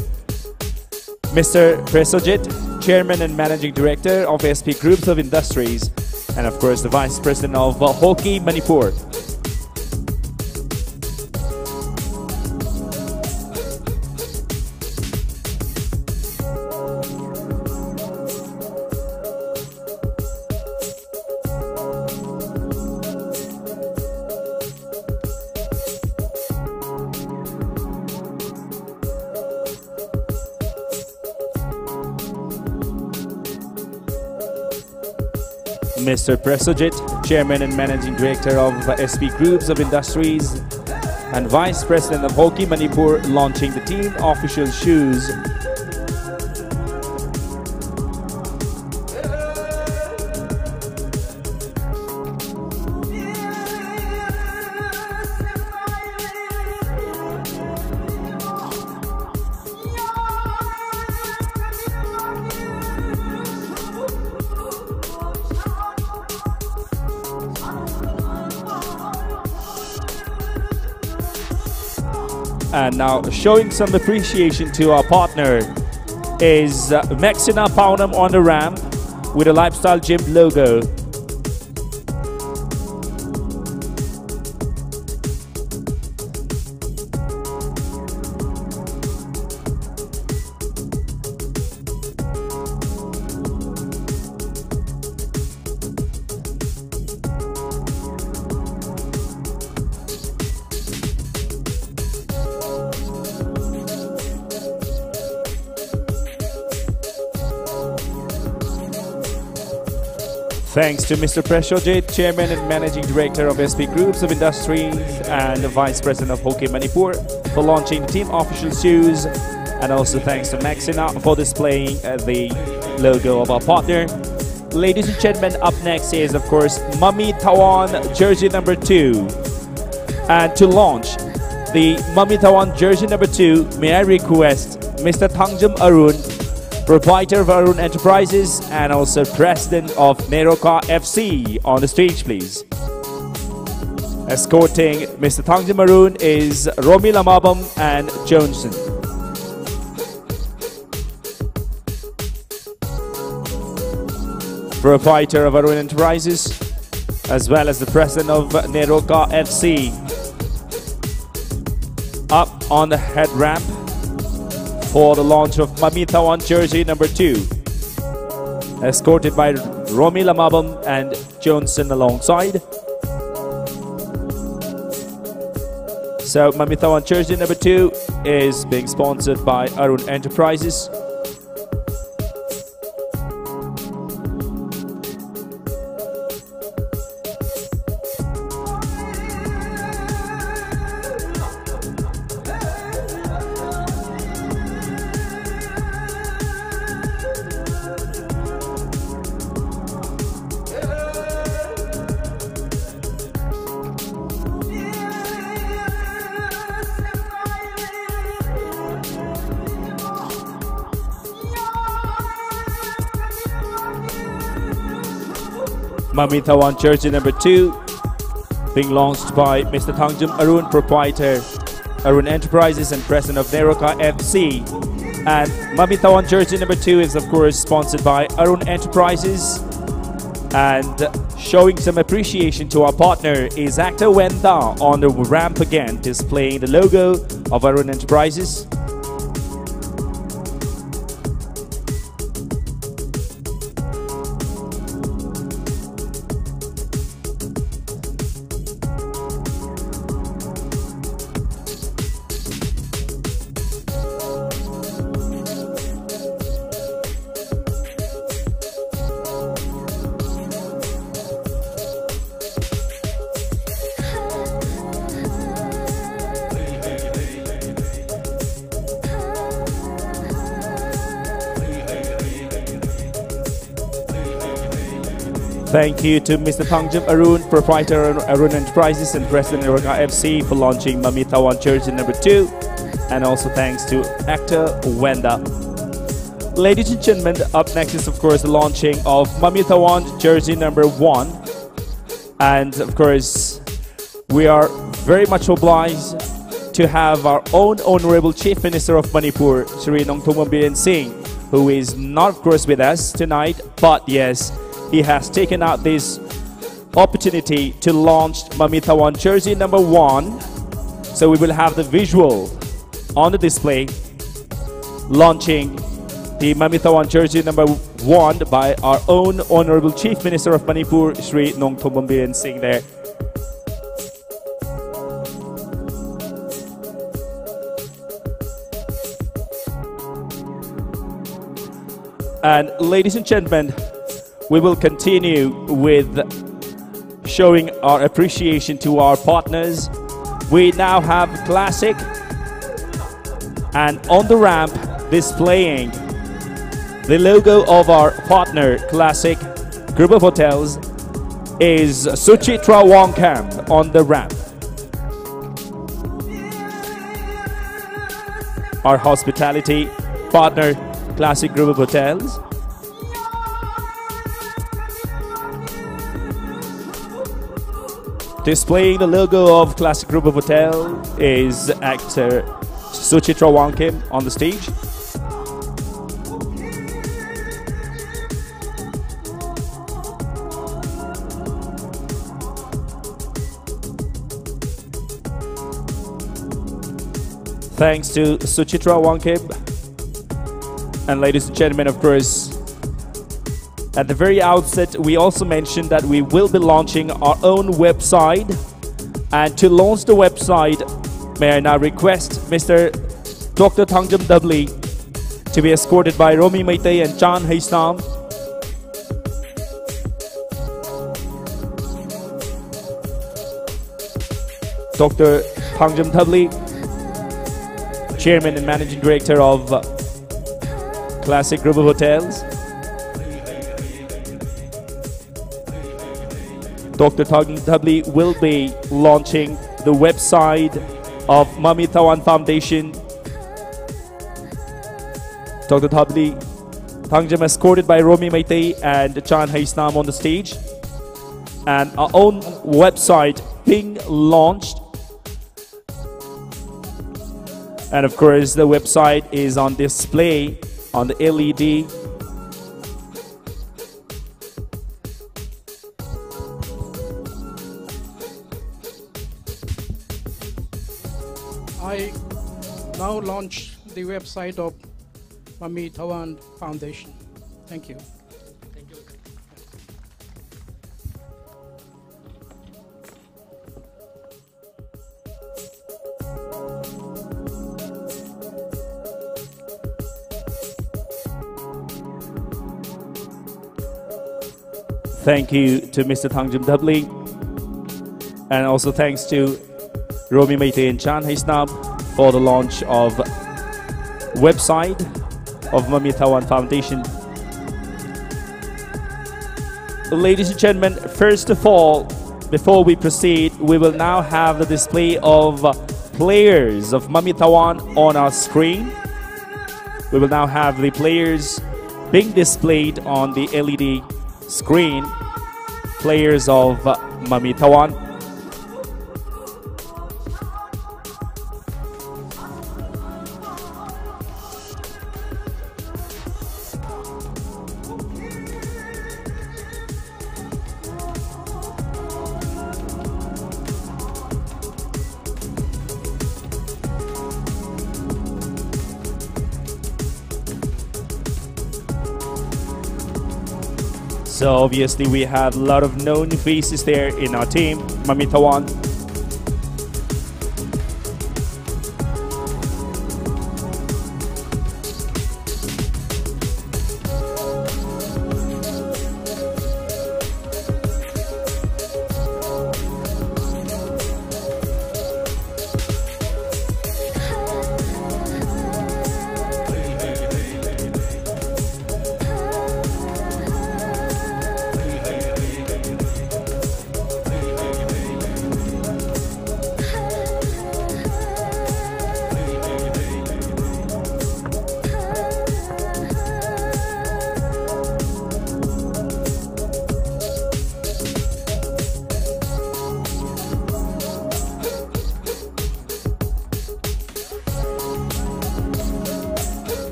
Mister Presojit, Chairman and Managing Director of S P Groups of Industries, and of course the Vice President of uh, Hockey Manipur. Mister Presojit, Chairman and Managing Director of S P Groups of Industries and Vice President of Hockey Manipur, launching the team official shoes. And now showing some appreciation to our partner is uh, Maxina Paunam on the ramp with a Lifestyle Gym logo. Thanks to Mister Preshojit, Chairman and Managing Director of S P Groups of Industries and the Vice President of Hockey Manipur, for launching the team official shoes. And also thanks to Maxina for displaying uh, the logo of our partner. Ladies and gentlemen, up next is, of course, Mami Tawan jersey number two. And to launch the Mami Tawan jersey number two, may I request Mister Thangjam Arun, proprietor of Arun Enterprises and also president of Neroka F C, on the stage, please. Escorting Mister Thangjam Arun is Romi Lamabam and Johnson. Proprietor of Arun Enterprises, as well as the president of Neroka F C. Up on the head ramp for the launch of Mami Tawan jersey number two, escorted by Romi Lamabam and Johnson alongside. So Mami Tawan jersey number two is being sponsored by Arun Enterprises. Mami Tawan jersey number two, being launched by Mister Thangjam Arun, proprietor Arun Enterprises and president of Neroka F C. And Mami Tawan jersey number two is, of course, sponsored by Arun Enterprises. And showing some appreciation to our partner is actor Wenda on the ramp again, displaying the logo of Arun Enterprises. Thank you to Mister Thangjam Arun, proprietor of Arun Enterprises and president of Raga F C, for launching Mami Tawon jersey number two. And also thanks to actor Wenda. Ladies and gentlemen, up next is, of course, the launching of Mami Tawon jersey number one. And, of course, we are very much obliged to have our own Honorable Chief Minister of Manipur, Shri Nongthombam Biren Singh, who is not, of course, with us tonight, but yes, he has taken out this opportunity to launch Mami Tawon jersey number one. So we will have the visual on the display launching the Mami Tawon jersey number one by our own Honorable Chief Minister of Manipur, Shri Nongthombam Biren Singh there. And ladies and gentlemen, we will continue with showing our appreciation to our partners. We now have Classic, and on the ramp displaying the logo of our partner, Classic Group of Hotels, is Suchitra Wongkam on the ramp. Our hospitality partner, Classic Group of Hotels. Displaying the logo of Classic Group of Hotel is actor Suchitra Wongkam on the stage. Thanks to Suchitra Wongkam. And ladies and gentlemen, of course, at the very outset, we also mentioned that we will be launching our own website. And to launch the website, may I now request Mister Doctor Thangjam Dubli to be escorted by Romi Meitei and Chan Heistam. Doctor Thangjam Dubli, Chairman and Managing Director of Classic Group of Hotels. Doctor Thang Dhabli will be launching the website of Mami Thawan Foundation. Doctor Dhabli, Thangjam, escorted by Romi Meitei and Chan Heisnam on the stage. And our own website being launched. And of course, the website is on display on the L E D. I now launch the website of Mami Thawan Foundation. Thank you. Thank you to Mister Thangjam Dhabli, and also thanks to Romi Meitei and Chan Heisnam for the launch of website of Mami Thawan Foundation. Ladies and gentlemen, first of all, before we proceed, we will now have the display of players of Mami Thawan on our screen. We will now have the players being displayed on the L E D screen. Players of Mami Thawan. So obviously we have a lot of known faces there in our team. Mami Thawan.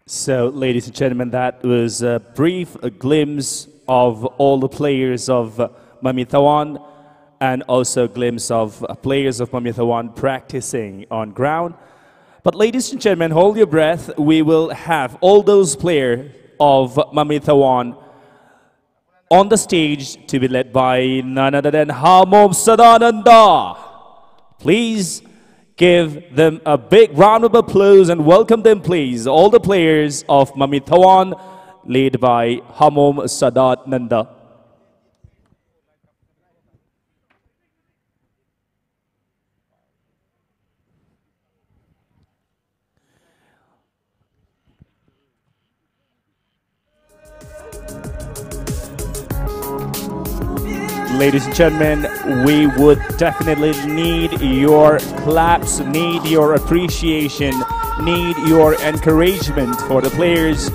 So, ladies and gentlemen, that was a brief glimpse of all the players of uh, Mami Thawon and also a glimpse of uh, players of Mami Thawon practicing on ground. But, ladies and gentlemen, hold your breath. We will have all those players of Mami Thawon on the stage to be led by none other than Hamom Sadananda. Please give them a big round of applause and welcome them, please. All the players of Mami Thawon, led by Hamom Sadananda. Ladies and gentlemen, we would definitely need your claps, need your appreciation, need your encouragement for the players.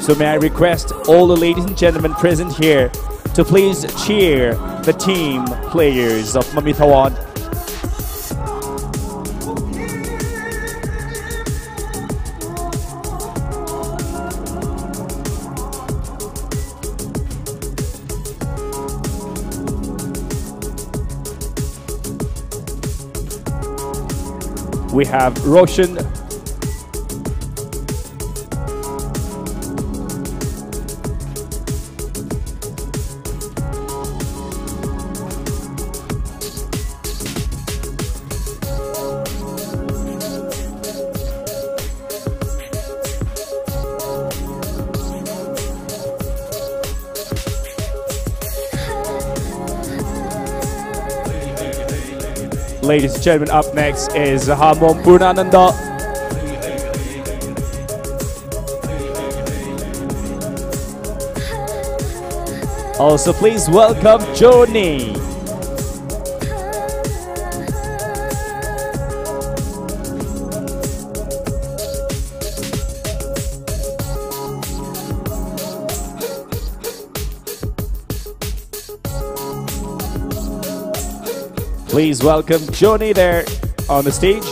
So may I request all the ladies and gentlemen present here to please cheer the team players of Mami Thawon. We have Roshan. Ladies and gentlemen, up next is Hamom Purnananda. Also, please welcome Johnny. Please welcome Johnny there on the stage.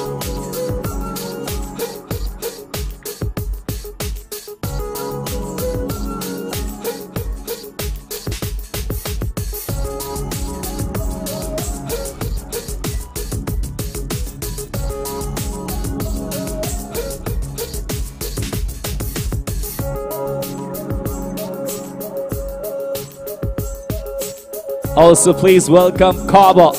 Also, please welcome Kaba.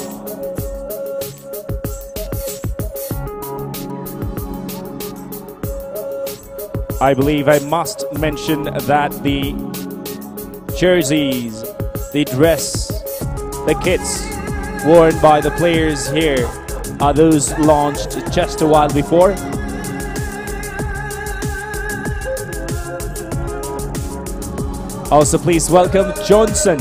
I believe I must mention that the jerseys, the dress, the kits worn by the players here are those launched just a while before. Also, please welcome Johnson.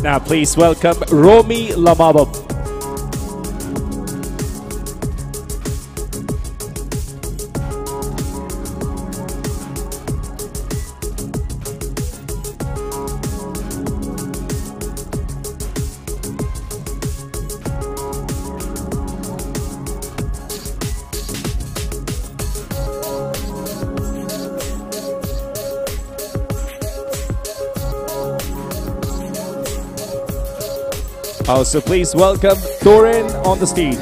Now, please welcome Romy Lamabab. Also, please welcome Torin on the stage.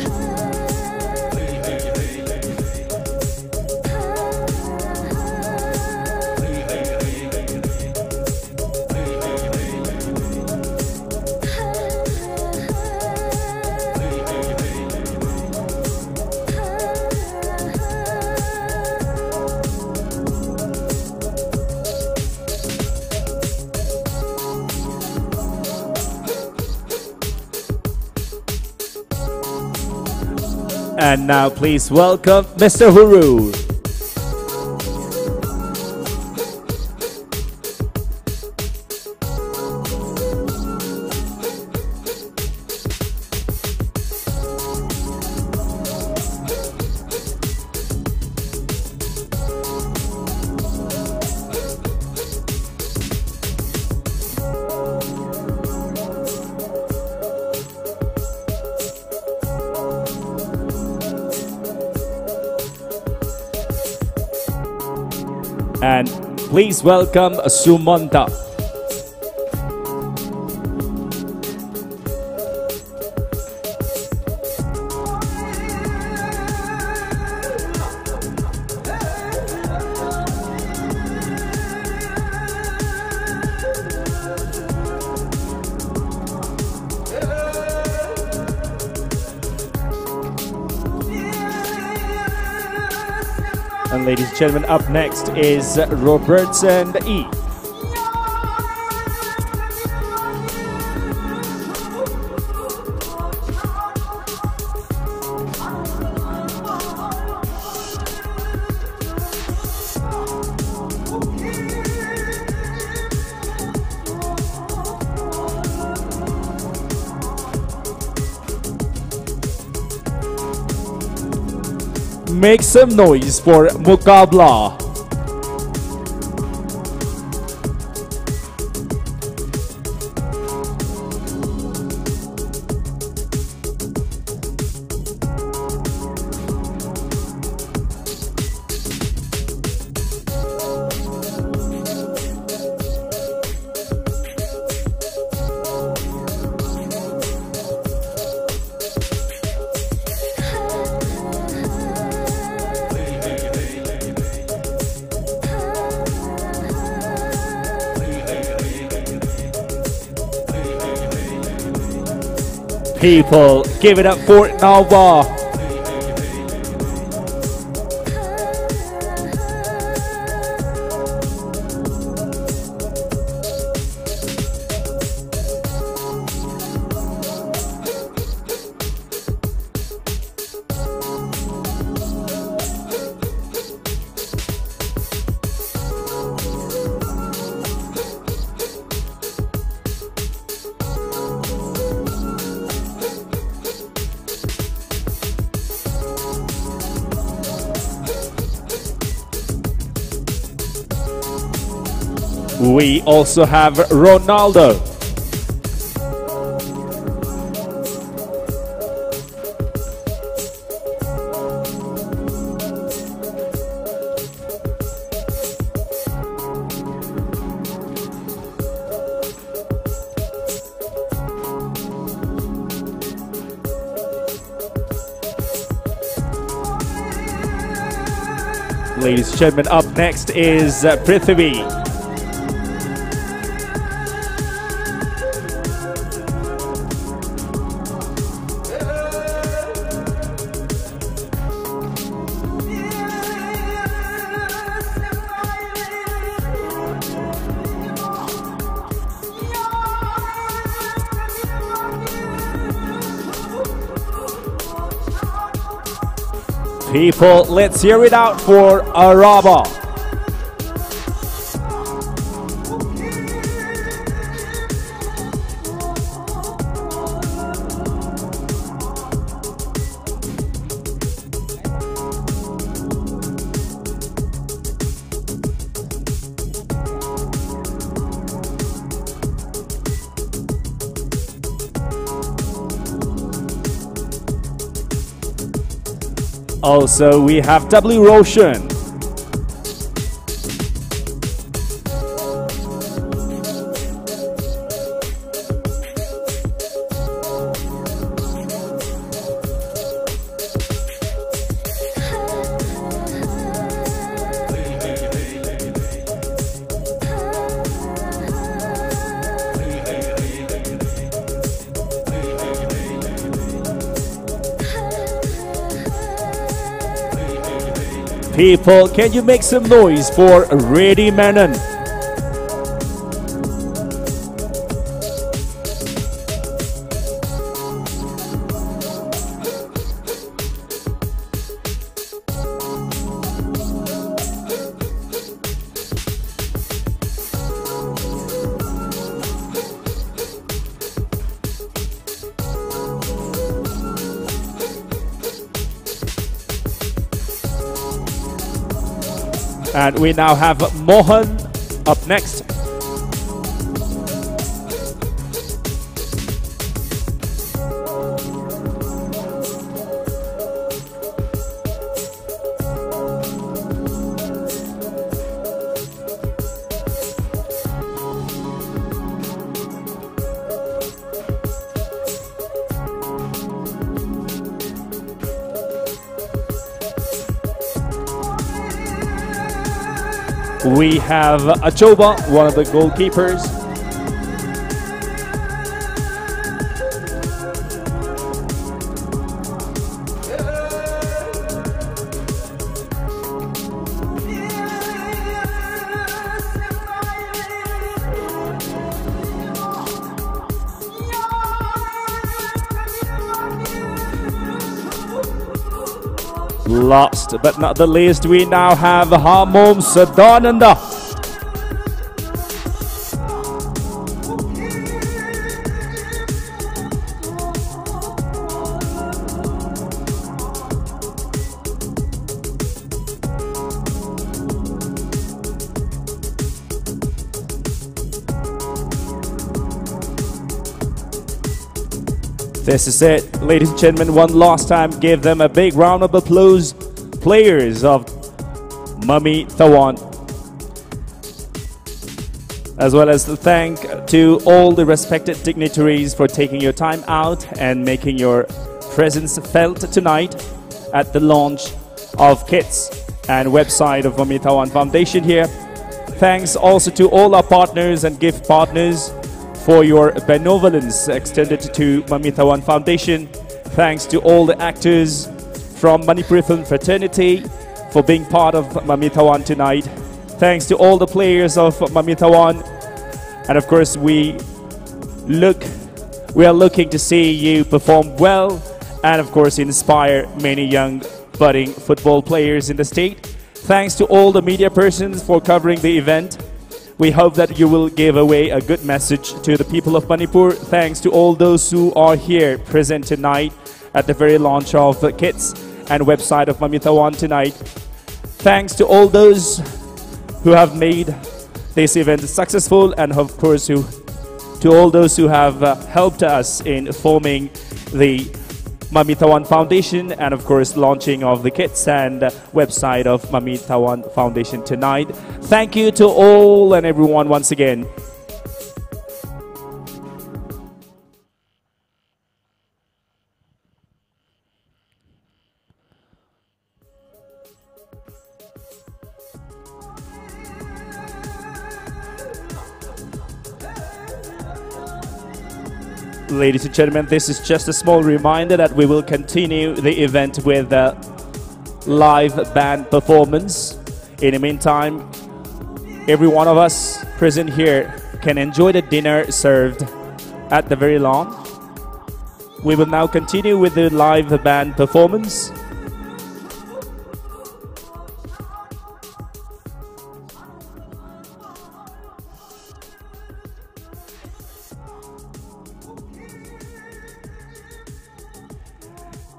And now please welcome Mister Huru. And please welcome Sumanta. And ladies and gentlemen, up next is Robertson E. Make some noise for Mukabla. People, give it up for Nova. We also have Ronaldo. Ladies and gentlemen, up next is uh, Prithivi. People, let's hear it out for Araba. Also, we have W Roshan. People, can you make some noise for Reddy Menon? And we now have Mohan up next. We have Achoba, one of the goalkeepers. Last but not the least, we now have Hamom Sadananda. This is it, ladies and gentlemen. One last time, give them a big round of applause. Players of Mami Tawan, as well as to thank to all the respected dignitaries for taking your time out and making your presence felt tonight at the launch of kits and website of Mami Tawan Foundation here. Thanks also to all our partners and gift partners for your benevolence extended to Mami Tawan Foundation. Thanks to all the actors from Manipuri Film Fraternity for being part of Mami Tawan tonight. Thanks to all the players of Mami Tawan. And of course, we look we are looking to see you perform well and of course inspire many young budding football players in the state. Thanks to all the media persons for covering the event. We hope that you will give away a good message to the people of Manipur. Thanks to all those who are here present tonight at the very launch of the kits and website of Mami Tawan tonight. Thanks to all those who have made this event successful, and of course, who, to all those who have uh, helped us in forming the Mami Tawan Foundation, and of course, launching of the kits and uh, website of Mami Tawan Foundation tonight. Thank you to all and everyone once again. Ladies and gentlemen, this is just a small reminder that we will continue the event with a live band performance. In the meantime, every one of us present here can enjoy the dinner served at the very lawn. We will now continue with the live band performance.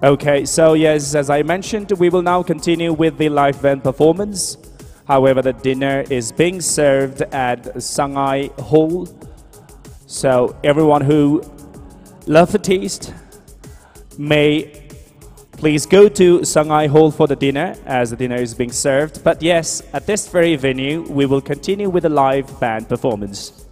Okay, so yes, as I mentioned, we will now continue with the live band performance. However, the dinner is being served at Sangai Hall. So everyone who love a taste may please go to Sangai Hall for the dinner, as the dinner is being served. But yes, at this very venue, we will continue with the live band performance.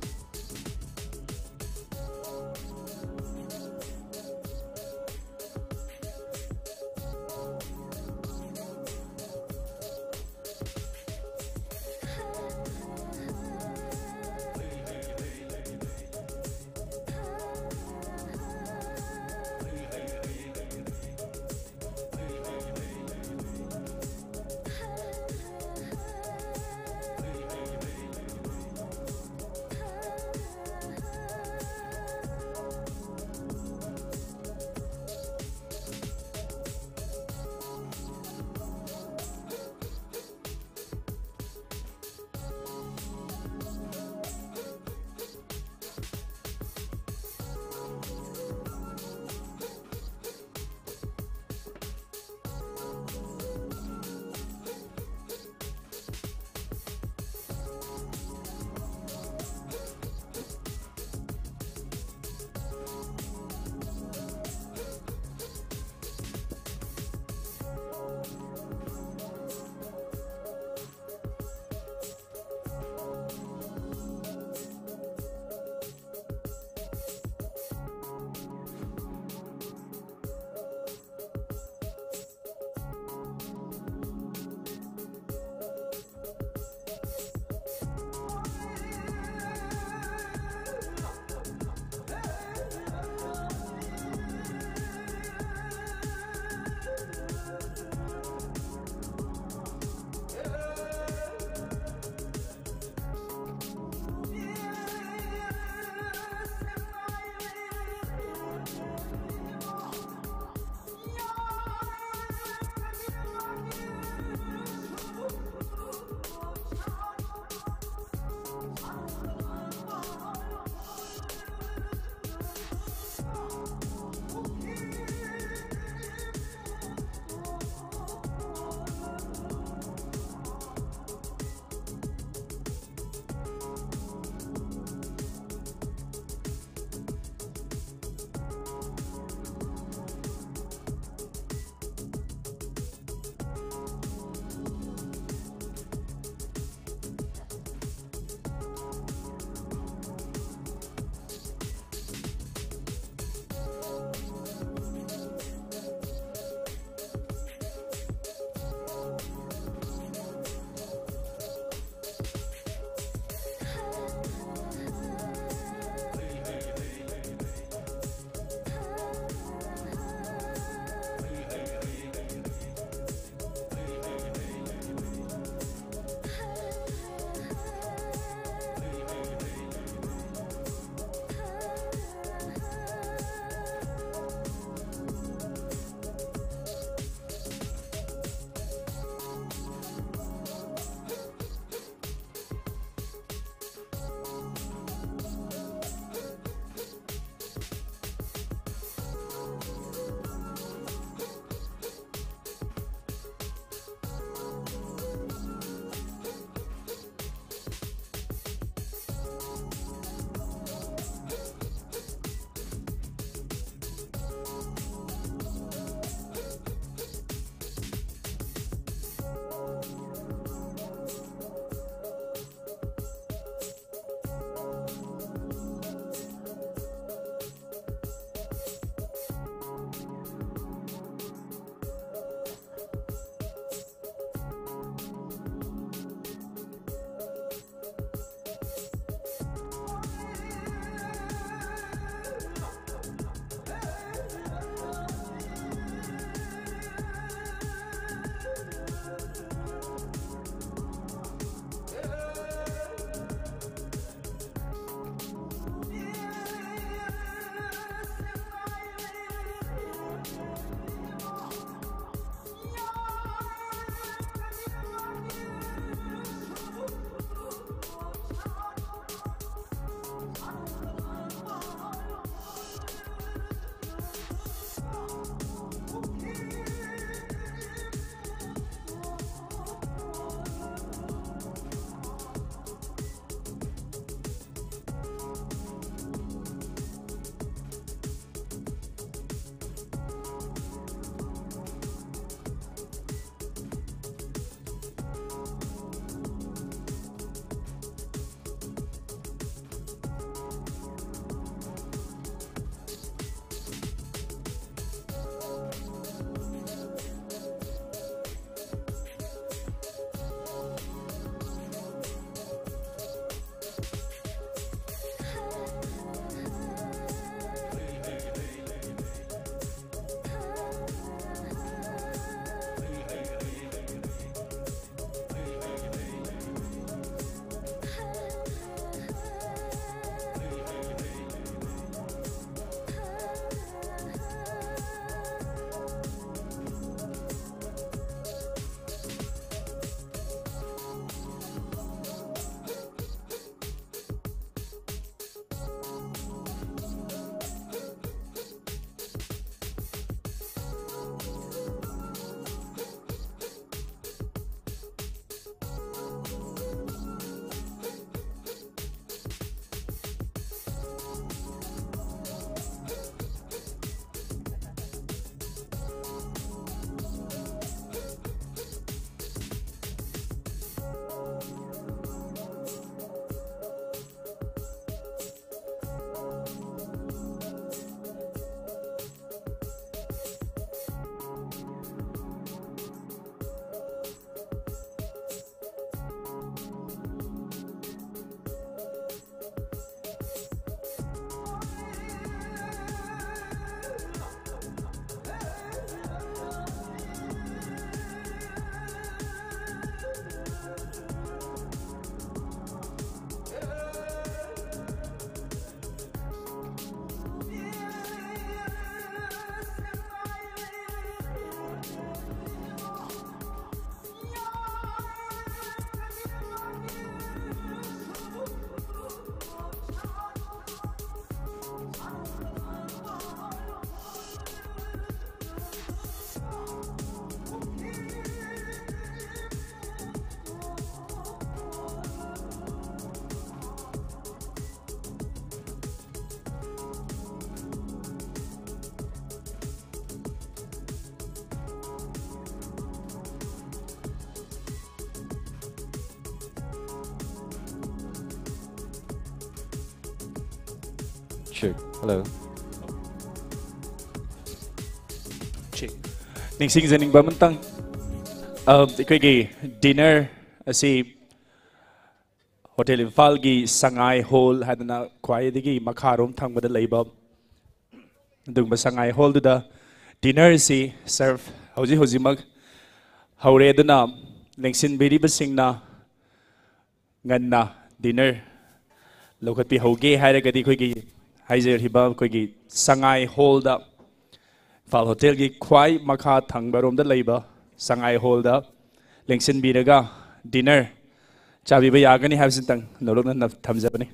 Hello. ꯅꯤꯡꯁꯤꯡꯖꯅꯤꯡꯕ ꯑꯃꯇꯪ, ꯑ, ꯑꯩꯈꯣꯏꯒꯤ dinner ꯑꯁꯤ Hotel ꯏꯝꯐꯥꯜꯒꯤ ꯁꯉꯥꯏ Hall ꯍꯥꯏꯗꯅ ꯈ꯭ꯋꯥꯏꯗꯒꯤ ꯃꯈꯥꯔꯣꯝ ꯊꯪꯕꯗ ꯂꯩꯕ ꯑꯗꯨꯒꯨꯝꯕ ꯁꯉꯥꯏ Hallꯗꯨꯗ dinnerꯁꯤ serve ꯍꯧꯖꯤꯛ ꯍꯧꯖꯤꯛꯃꯛ ꯍꯧꯔꯦ꯫ ꯑꯗꯨꯅ ꯂꯦꯡꯁꯤꯟꯕꯤꯔꯤꯕꯁꯤꯡꯅ ꯉꯟꯅ dinner ꯂꯧꯈꯠꯄꯤꯍꯧꯒꯦ ꯍꯥꯏꯔꯒꯗꯤ ꯑꯩꯈꯣꯏꯒꯤ ꯍꯥꯏꯖꯔꯤꯕ ꯑꯩꯈꯣꯏꯒꯤ ꯁꯉꯥꯏ Hallꯗ, ꯏꯝꯐꯥꯜ Hotelꯒꯤ ꯈ꯭ꯋꯥꯏ ꯃꯈꯥ ꯊꯪꯕꯔꯣꯝꯗ ꯂꯩꯕ ꯁꯉꯥꯏ Hallꯗ ꯂꯦꯡꯁꯤꯟꯕꯤꯔꯒ dinner ꯆꯥꯕꯤꯕ ꯌꯥꯒꯅꯤ ꯍꯥꯏꯕꯁꯤꯇꯪ ꯅꯣꯂꯨꯛꯅ ꯊꯝꯖꯕꯅꯤ꯫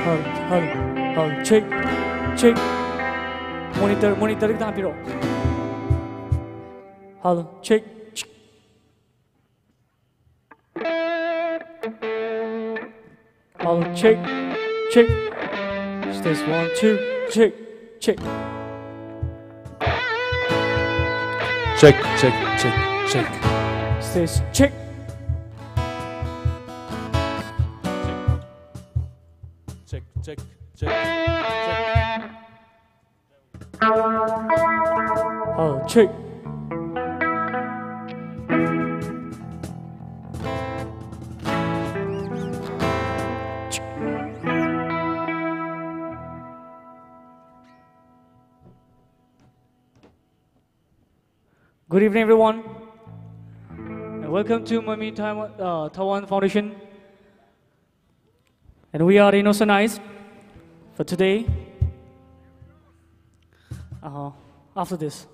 Hello, hello, hello, check, check. Monitor, monitor ꯈꯤꯇꯪ ꯍꯥꯞꯄꯤꯔꯛꯑꯣ. Hello, check. Hello, check, check. Stage one, two, check, check. Check, check, check, check. Stage check. Check, check, check, check. Hello, check. Good evening, everyone, and welcome to Mami Taiwan, uh, Taiwan Foundation. And we are Innocent Eyes for today. Uh, after this.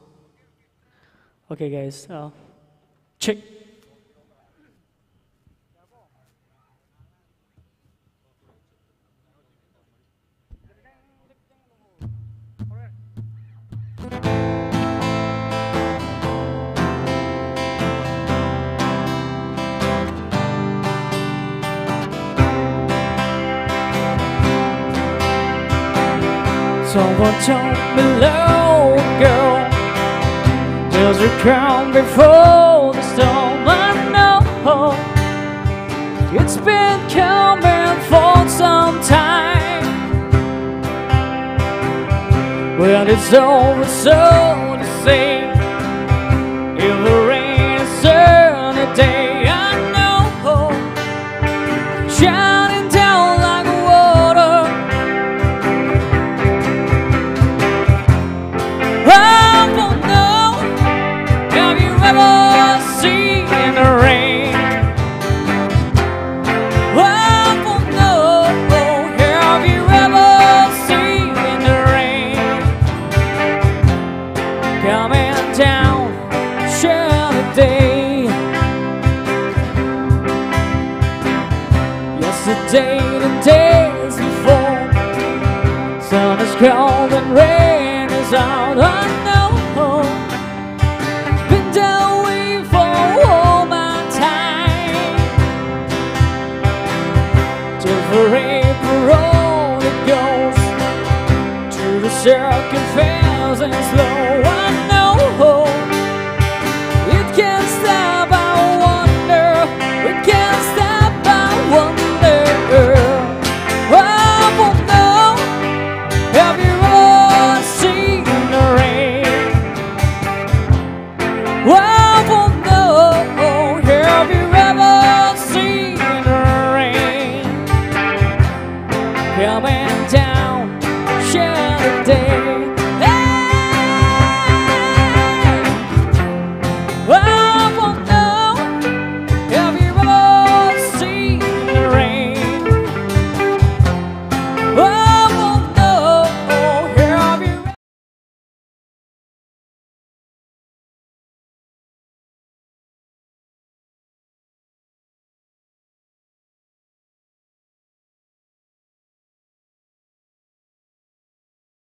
Okay, guys. Uh, check. Someone told me, little girl, there's a calm before the storm. I know it's been coming for some time. When it's over, so to say, if the rain is sunny day, I know shining down like water. I don't know, have you ever seen the rain? I don't know, have you ever seen the rain coming down? Share the day. Yesterday, the days before. Golden rain is out, I know. Been that way for all my time. Till forever all it goes. To the circumference and slow.